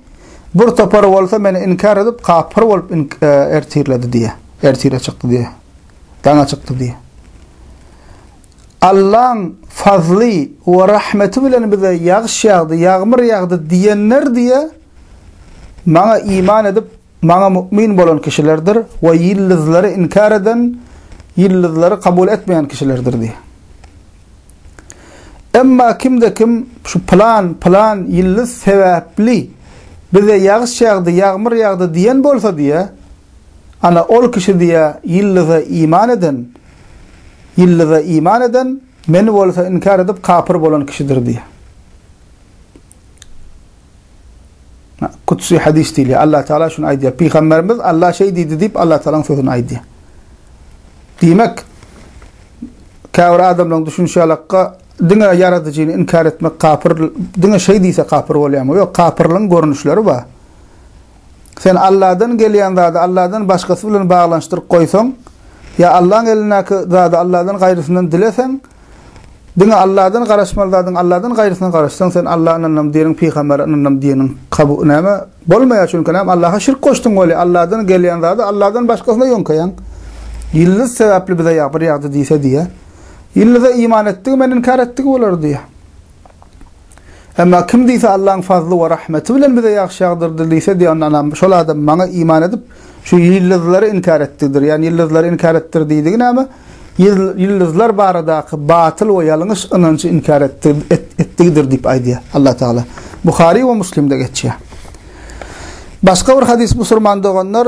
Bir topary bolsa meni inkar edip, kapyr bolup e, ertirledi diýýär. Ertire çykdy diýýär. Daňa çykdy diýýär. Allaň fazly we rahmeti bilen bize ýagyş ýagdy, ýagmyr ýagdy diýenler diýe, maňa iman edip, maňa mu'min bolan kişilerdir we ýyldyzlary inkär eden, ýyldyzlary kabul etmeýän kişilerdir diýe. Emma kimde kim şu pylan, pylan ýyldyz sebäpli bize ýagyş ýagdy, ýagmyr ýagdy diýen bolsa diýe, Ana ol kişi diýýär, ýyldyza iman eden, ýyldyza iman eden, meni bolsa inkär edip kapyr bolan kişidir diýýär. Kudsy hadys diýilýär. Allah Teala şuny aýdýar. Pygamberimiz Allah şeý diýdi diýip Allah Tealanyň sözüni aýdýar. Diýmek, käbir adamlaryň düşünişi ýalakka diňe ýaradyjyny inkär etmek kapyr, diňe şeý diýse kapyr bolýarmy? Ýok, kapyrlygyň görnüşleri bar. Sen Allahdan gelýän zady Allahdan başgasy bilen baglanyşdyryp goýsaň, ýa Allahyň elindäki zady Allahdan gaýrysyndan dileseň, Diňe Allahdan garaşmaly zadyň Allahdan gaýrysyna garaşsaň sen Allaha ynandym diýeniň pygambere ynandym diýeniň kabu näme bolmaýar çünki näme Allaha şirk goşduň weli Allahdan gelýän zady Allahdan başgasyna ýöňkeýäň. Ýyldyz sebäpli bize ýagyr ýagdy diýse diýä. Ýyldyza iman etdigi men inkär etdigi bolar diýä. Emma kim diýse Allaň fazly we rahmeti bilen bize ýagşy ýagdyrdy diýse diýe onda anam şol adam maňa iman edip şu ýyldyzlary inkär etdigidir. Ýagny ýyldyzlary inkär etdir diýdigi näme? Ýyldyzlar baradaky batyl we ýalňyş ynanjy inkär etdigidir diýip aýdýar Allah Tagala. Buhary we Muslimde geçýär. Başga bir hadys musulman doganlar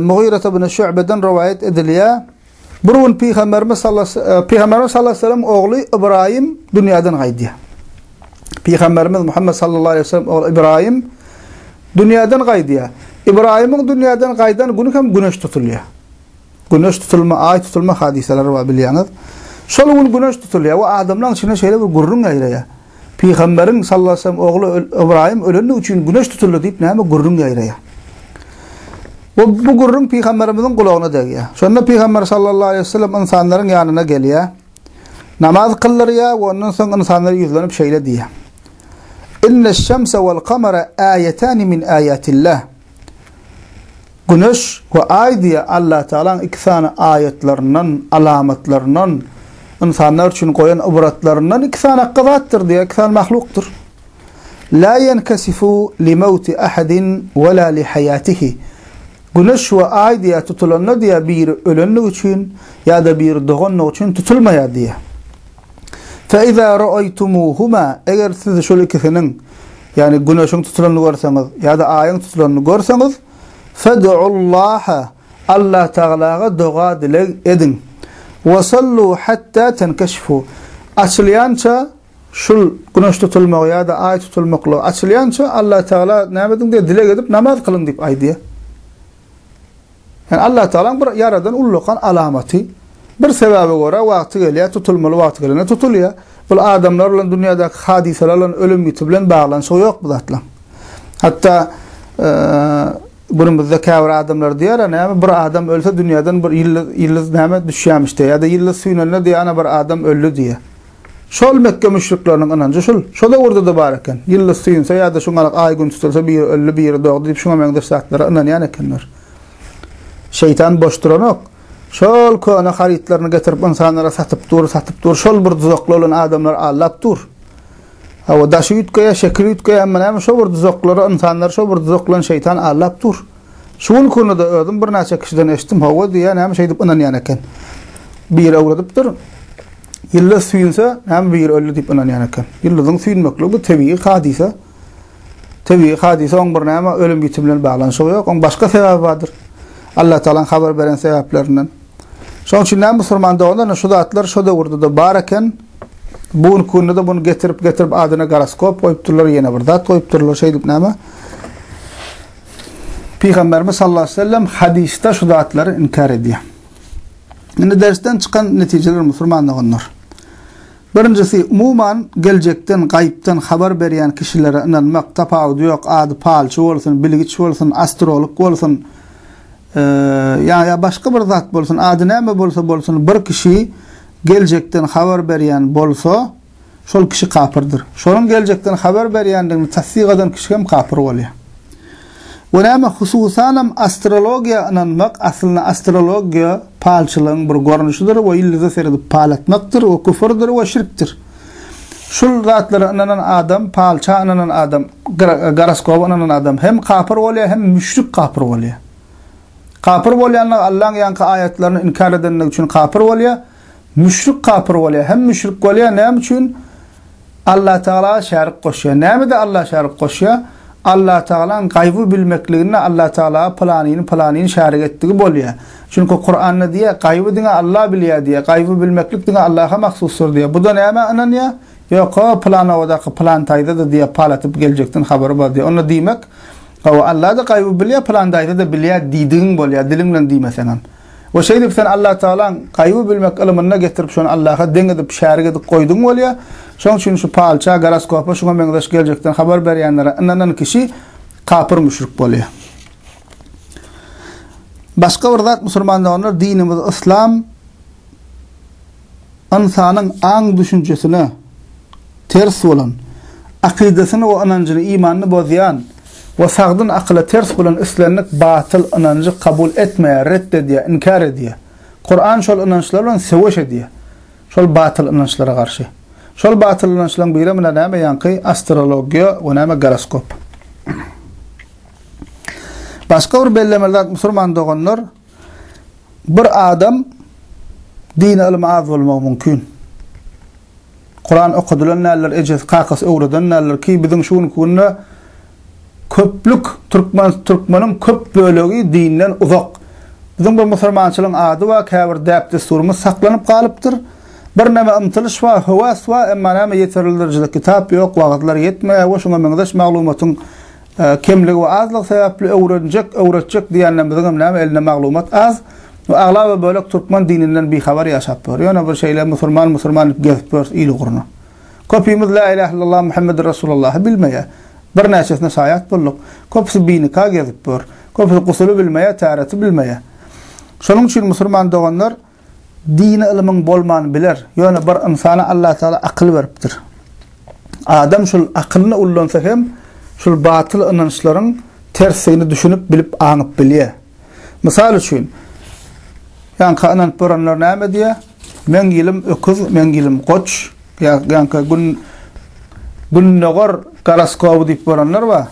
Mugyrat ibn Şu'beden rowaýat edilýär. Bir gün Pygamberimiz sallallahu Pygamberimiz sallallahu aleyhi ve sellem ogly Ibrahim dünýäden gaýdýar. Pygamberimiz Muhammed sallallahu aleyhi ve sellem ogly Ibrahim dünýäden gaýdýar. Ibrahimiň dünýäden gaýdan güni hem güneş tutulýar. Güneş tutulma, aý tutulma hadysalary bar bilýäňiz. Şol gün güneş tutulýar we adamlaryň içinde şeýle bir gürrüň ýaýraýar. Pygamberiň sallallahu aleyhi ve sellem ogly Ybraýym ölendigi üçin güneş tutuldy diýip näme gürrüň ýaýraýar. We bu gürrüň pygamberimiziň gulagyna degýär. Şonda pygamber sallallahu aleyhi ve sellem ynsanlaryň ýanyna gelýär. Namaz kyldyrýar we ondan soň ynsanlara ýüzlenip şeýle diýýär. Inneş-şemse wel-kamara aýetani min aýatillah. Güneş we Aý diýe Allatagalaň iki sany aýatlaryndan, alamatlaryndan, ynsanlar üçin goýan ybratlaryndan iki sany hakga zatdyr diýe, iki sany mahlukdyr. La ýenkesifu li mewti ahadin we la li haýatihi. Güneş we Aý diýe tutulanda diýe biri ölenligi üçin ýa-da biri doganlygy üçin tutulmaýar diýe. Fe iza ra'aytumuhuma eger siz şol ikisiniň ýagny güneşiň tutulanyny görseňiz ýa-da aýyň tutulanyny görseňiz fed'ullaha Allah Tagalaga doga dileg ediň. We sallu hatta tenkeşifu açylýança şul güneş tutulmagy ýa-da aý tutulmaklygy açylýança Allah Tagala näme ediň diýip dileg edip namaz kylyň diýip aýdýar. Ýani Allah Tagalaň bir ýaradan ullakan alamaty. Bir sebäbe görä wagty gelýär, tutulmaly wagty gelende tutulýar. Bul adamlar bilen dünýädäki hadysalar bilen ölüm-ýiti bilen baglanyşygy ýok bu zatlaryň. Hatda günümizde käbir adamlar diýýär, näme bir adam ölse dünýäden bir ýyldyz, ýyldyz näme düşýärmiş diýýär. Ýa-da ýyldyz süýnende diýýär, ana bir adam öldi diýýär. Şol Mekge müşrikleriniň ynanjy şul. Şo döwürde-de bar eken. Ýyldyz süýnse ýa-da şuňalak aý-gün tutulsa biri öldi, biri dogdy diýip şuňa meňzeş zatlara ynanýan ekenler. Şeýtan boş duranok. Şol köne harytlaryny getirip ynsanlara satyp dur, satyp dur. Şol bir duzaklar bilen adamlary aldap dur. Hawa, daşy üýtgeýär, şekili üýtgeýär, emma näme şo bir duzaklara ynsanlary şo bir duzak bilen şeýtan aldap dur. Şu günki günde-de özüm birnäçe kişiden eşitdim, hawa diýýär, näme şeýdip ynanýan eken. Biri öwredipdir. Ýyldyz süýnse, näme biri öldi diýip ynanýan eken. Ýyldyzyň süýnmekligi bu tebigy hadysa. Tebigy hadysa oň bir näme ölüm-ýitim bilen baglanyşygy ýok. Oň başga sebäbi bardyr. Allah Tagalaň habar beren sebäplerinden. Şonuň üçin näme musulman doganlar, şu zatlar şo döwürde-de bar eken. Bu günki günde-de bunu getirip, getirip adyna goroskop goýupdyrlar, ýene bir zat goýupdyrlar. Şeýdip näme? Pygamberimiz sallallahu aleyhi ve sellem hadysda şu zatlary inkar edýär. Indi dersden çykan netijeler musulman doganlar. Birinjisi, umuman geljekden, gaýypdan habar berýän kişilere ynanmak, tapawudy ýok, ady palçy bolsun, bilgiç bolsun, astrolog bolsun, ýa ýa başga bir zat bolsun, ady näme bolsa bolsun, bir kişi geljekden habar berýän bolsa, Şol kişi kapyrdyr. Şonuň geljekden habar berýändigini tassyk eden kişi hem kapyr bolýar. We näme hususanam astrologiýa ynanmak aslynda astrologiýa palçylygyň bir görnüşidir we ýyldyza seredip pal atmakdyr we küfürdir we şirkdir. Şul zatlara ynanan adam, palça ynanan adam, goroskoba ynanan adam hem kapyr bolýar hem müşrik kapyr bolýar. Kapyr bolýanlygy Allaň ýaňky aýatlaryny inkar edenligi üçin kapyr bolýar. Müşrik kapyr bolýar. Hem müşrik bolýar. Näme üçin? Allah Tagala şärik goşýar. Nämede Alla şärik goşýar? Allatagalaň gaýby bilmekliginde Allatagala pylanyny pylanyny şärik etdigi bolýar. Çünki Kuranda diýýär, gaýby diňe Alla bilýär diýýär, gaýby bilmeklik diňe Allaha mahsusdyr diýýär. Bu-da nämä ynanýar? Ýok-a, pylan obadaky pylan taýza-da diýýär, pal atyp geljekden habary bar diýýär. Onda diýmek, hawa, Alla-da gaýby bilýär, pylan daýza-da bilýär diýdigiň bolýar, diliň bilen diýmeseňem. We şeýdip sen Allatagalaň gaýby bilmek ylmyna getirip şony Allaha deň edip, şärik edip goýduň bolýar. Şoň üçin şu palça, goroskopa şuňa meňzeş geljekden habar berýänlere ynanan kişi kapyr müşrik bolýar. Başga bir zat musulman doganlar dinimiz yslam ynsanyň aň düşünjesine ters bolan, akydasyny we ynanjyny, imanyny bozýan we sagdyn akyla ters bolan islendik batyl ynanjy kabul etmeýär, ret edýär, inkär edýär. Kuran şol ynançlar bilen söweş edýär. Şol batyl ynançlara garşy. Şol batyl ynançlaryň biri mine näme ýaňky astrologiýa we näme goroskop. Başga bir bellemeli zat musulman doganlar, Bir adam dini ylmy az bolmagy mümkin. Kuran okadylan däldir, ejesi, kakasy öwreden däldir ki, biziň şu günki günde köplük türkmen türkmeniň köp bölegi dinden uzak. Biziň bir musulmançylygyň ady bar, käbir däp-dessurymyz saklanyp galypdyr. Birneme ymtylyş bar, höwes bar, emma näme ýeterli derejede kitap ýok, wagyzlar ýetmeýär we şuňa meňzeş maglumatyň Kemligi we azlygy sebäpli öwrenjek, öwretjek diýenlerimiziňem näme elinde maglumat az we aglaba bölek türkmen dininden bihabar ýaşap ýör. Ýöne bir şeýle musurman musurman diýip gezip ýörüs il ugruna. Köpimiz La ilahe illallah Muhammedur Rasulullahy bilmeýär. Birnäçesine şaýat bolduk. Köpüsi binika gezip ýör. Köpüsi gusuly bilmeýär, täreti bilmeýär. Şonuň üçin musurman doganlar Dini ylymyň bolman biler, ýöne bir ynsana Allatagala akyl beripdir. Adam şul akylyny ullansa hem şul batyl ynançlaryň tersligini düşünip bilip aňyp bilýär. Mysal üçin, ýaňky ynanyp görenler näme diýýär? Meň ýylym öküz, meň ýylym goç, ýa ýaňky gün gündogar goroskoby diýip görenler bar.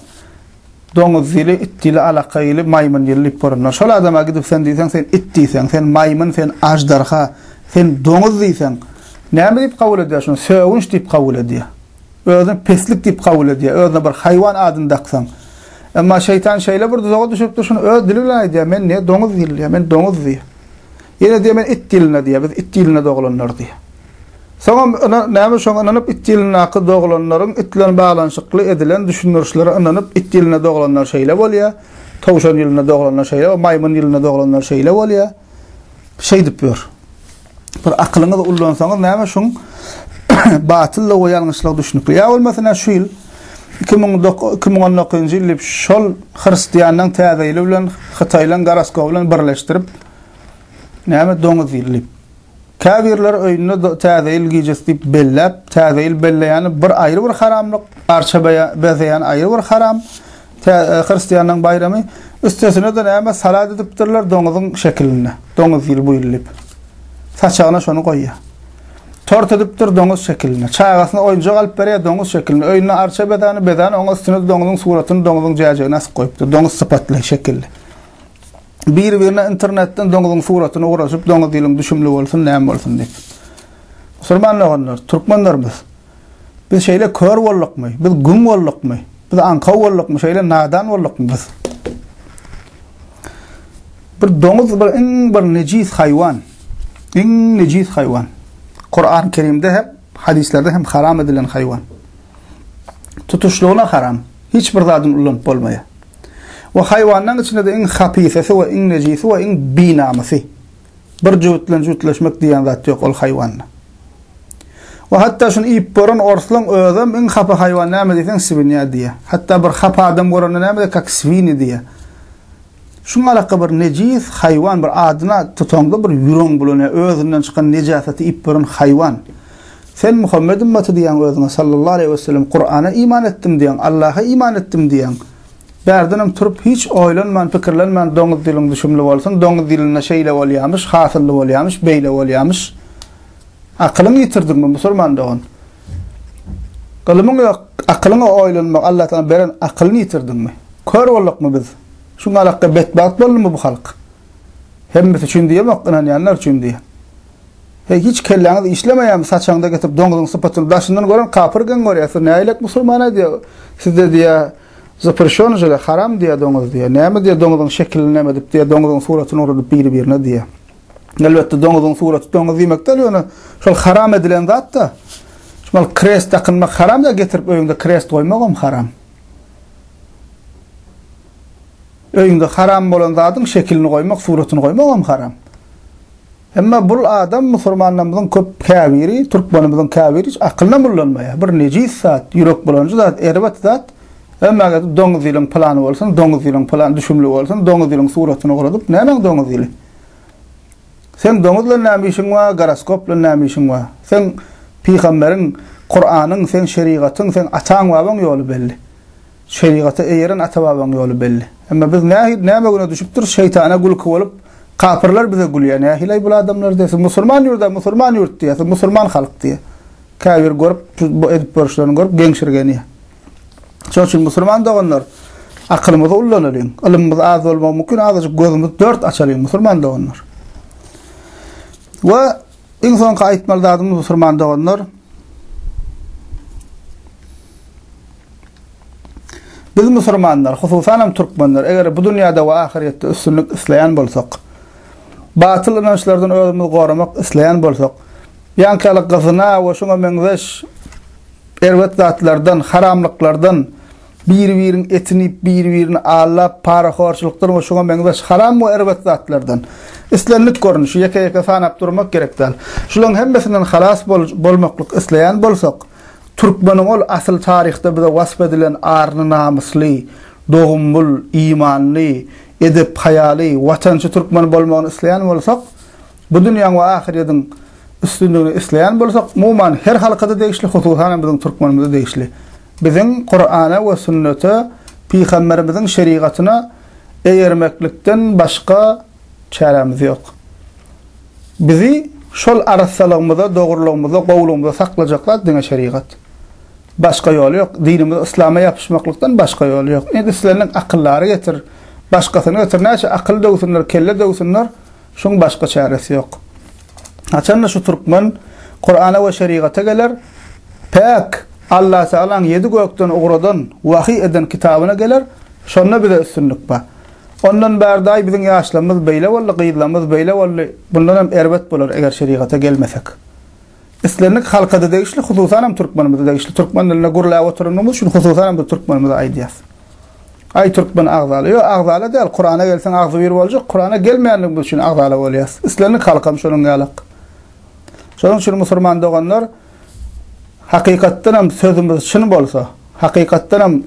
Doňuz ýyly, it ýyly, alaka ýyly, maýmyn ýyly diýip görünler. Şol adama gidip sen diýseň, sen it diýseň, sen maýmyn, sen aždarha, sen doňuz diýseň, näme diýip kabul edýär şuny? Sögünç diýip kabul edýär. Özüni peslik diýip kabul edýär. Özüne bir haýwan adyny daksaň. Emma şeýtan şeýle bir duzaga düşüripdir, şuny öz dili bilen aýdýar, men ne doňuz ýyly diýýär, men doňuz diýýär. Ýene diýýär, men it ýylynda diýýär, biz it ýylynda doglanlar diýýär. Soňam näme şoňa ynanyp it ýylyndaky doglanlaryň it bilen baglanyşykly edilen düşündirişlere ynanyp it ýylynda doglanlar şeýle bolýa, towşan ýylynda doglanlar şeýle, maýmyn ýylynda doglanlar şeýle bolýa. Şeýdip ýör. Bir akylyňyzy ullansaňyz näme şuň batyllygy we ýalňyşlygy düşnükli. Ýa bolmasa näme şu ýyl 2019-njy ýyl diýip şol hristianlaryň täze ýyly bilen hytaýlaryň goroskoby bilen birleşdirip näme doňuz ýyly diýip Käbirleri öýünde Täze ýyl gijesi diýip belläp, Täze ýyl belleýäni bir aýry bir haramlyk, arça bezeýäni aýry bir haram, hristianlaryň baýramy. Üstesine-de näme salat edipdirler doňuzyň şekilinde. Doňuz ýyly bu ýyl diýip. Saçagyna şony goýýar. Tort edipdir doňuz şekilinde. Çagasyna oýunjak alyp berýär doňuz şekilinde. Öýünde arça bezäni bezän oňa üstüne-de doňuzyň suratyny, doňuzyň jäjegini asyp goýupdyr. Doňuz sypatly, şekilli. Bir-birine internetden doňuzyň suratyny ugraşyp, doňuz ýylyň düşümli bolsun, näme bolsun diýip. Musulman doganlar, türkmenlerimiz, biz şeýle kör boldukmy? Biz güň boldukmy? Biz aňkaw boldukmy? Şeýle nadan boldukmy biz? Bir doňuz bir iň bir nejis haýwan. Iň nejis haýwan. Kur'an-ı Kerimde hem, hadislerde hem haram edilen haýwan. Tutuşlygyna haram. Hiç bir zadyny ulanyp bolmaýar. We haýwanlaryň içinde-de iň hapisesi we iň nejisi we iň binamysy. Bir jübüt bilen jübütleşmek diýen zat ýok ol haýwanda. We hatda şuny iýip gören orslaň özem iň hapa haýwan näme diýseň swinýa diýýär. Hatda bir hapa adam görende näme diýýär kak swini diýýär. Şuň alaka bir nejis haýwan bir adyna tutaňda bir ýüregiň bulanýar özünden çykan nejasaty iýip gören haýwan. Sen Muhammet ümmaty diýýäň özüňe sallallahu aleýhi we sellem Kurana iman etdim diýýäň Allaha iman etdim diýýäň. Bärdenem turup hiç oýlanman pikirlenmän doňuz diliň düşümli bolsun doňuz dilinde şeýle bolýamyş hasylly bolýamyş beýle bolýamyş. Akylyňy ýitirdiňmi musulman dogan? Ylymyň ýok akylyňa oýlanmak Allah saňa beren akylyny ýitirdiňmi? Kör boldukmy biz? Şuň alakga betbagt boldumy bu halk? Hemmesi üçin diýemok ynanýanlar üçin diýýän. Heý, hiç kelläňiz işlemeýärmi, saçaňda getirip doňuzyň sypatyny daşyndan gören kapyr geň görýär. Siz nähilek musulman-aý diýýär. Sizde diýýär, Zapreşen žele haram diýýär doňuz diýýär. Näme diýýär doňuzyň şekilini näme edip diýýär doňuzyň suratyny ugradyp biri-birine diýýär. Elbetde doňuzyň suraty doňuz diýmek däl ýöne şol haram edilen zat-da. Şumal krest dakynmak haram da getirip öýüňde krest goýmagam haram. Öýüňde haram bolan zadyň şekilini goýmak, suratyny goýmagam haram. Emma bul adam musurmanlarymyzyň köp käbiri, türkmenimiziň käbiri hiç akylynam ullanmaýar. Bir nejis zat, ýürek bulanjy zat, erbet zat. Emma gezip doňuz ýylyň plany bolsun, doňuz ýylyň plany düşümli bolsun, doňuz ýylyň suratyny ugradyp, nämäň doňuz ýyly? Seň doňuz bilen näme işiň bar, goroskop bilen näme işiň bar? Seň pygamberiň, Kuranyň, seň şerigatyň, seň ataň-babaň ýoly belli. Şerigata eýeren ata-babaň ýoly belli. Emma biz nähili, näme güne düşüpdiris, şeýtana gülki bolup, kapyrlar bize gülýär, nähili-aý bul adamlar diýýär, siz musulman ýurda, musulman ýurt diýýär, siz musulman halk diýýär. Käbir görüp, bu edip görüşlerini görüp geňşirgenýär. Şonuň üçin musulman doganlar, akylymyzy ullanalyň. Ylymymyz az bolmagy mümkin, azajyk gözümizi dört açalyň musulman doganlar. We iň soňky aýtmaly zadymyz musulman doganlar, Biz musurmanlar, hususanam türkmenler, eger bu dünýäde we ahyrýetde üstünlik isleýän bolsak, batyl ynançlardan özümizi goramak isleýän bolsak, ýaňky ýaly gyzyna we şuňa meňzeş erbet zatlardan, haramlyklardan, biri-biriň etini iýip, biri-birini aldap, parahorçulykdan we şuňa meňzeş haram we erbet zatlardan, islendik görnüşi, ýeke-ýeke sanap durmak gerek däl. Şularyň hemmesinden halas bolmaklyk isleýän bolsak, Türkmeniň ol asyl taryhda bize wasp edilen arly-namysly, dogumlyl, imanly, edep-haýaly, watançy türkmen bolmagyny isleýän bolsak, bu dünýäň we ahyrýediň üstünligini isleýän bolsak, umuman her halka-da degişli, hususanam biziň türkmenimize degişli. Biziň Kurana we sünnete, pygamberimiziň şerigatyna eýermeklikden başga çärämiz ýok. Bizi şol arassalygymyza, dogrulygymyza, gowulygymyza saklajak zat diňe şerigat. Başga ýoly ýok. Dinimiz yslama ýapyşmaklykdan başga ýoly ýok. Indi islendik akyldary getir, başgasyny getir, näçe akyl döwsünler, kelle döwsünler, şuň başga çäresi ýok. Haçanda şu türkmen Kurana we şerigata geler, päk Allatagalaň ýedi gökden ugradan, wahyý eden kitabyna geler, şonda bize üstünlik bar. Ondan bärde aý biziň ýaşlarymyz beýle boldy, gyzlarymyz beýle boldy, bundanam erbet bolar eger şerigata gelmesek. Islendik halkada degişli, hususanam türkmenimize degişli. Türkmen dilinde gürläp oturanymyz üçin hususanam biz türkmenimize aýdýas. Aý türkmen agzala. Ýok, agzala däl, Kurana gelseň agzybir boljak, Kurana gelmeýänligimiz üçin agzala bolýas. Islendik halkam şonuň ýalak. Şonuň üçin musurman doganlar Hakykatdanam sözümiz çyn bolsa, hakykatdanam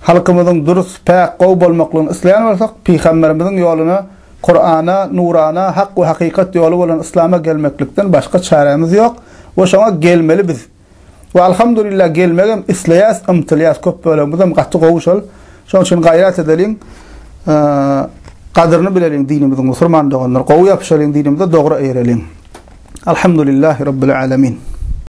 halkymyzyň dürs, päk, gowy bolmaklygyny isleýän bolsak, Pygamberimiziň ýoluna, Kurana, nurana, hak we hakykat ýoly bolan yslama gelmeklikden başga çärämiz ýok we şoňa gelmeli biz. We alhamdulillah gelmegem isleýäs, ymtylýas, köp bölegimizem gaty gowy şol. Şonuň üçin gaýrat edeliň, gadyryny bileliň dinimiziň musurman doganlar, gowy ýapyşalyň dinimize, dogry eýreliň. Alhamdulillahi Rabbil Alemin.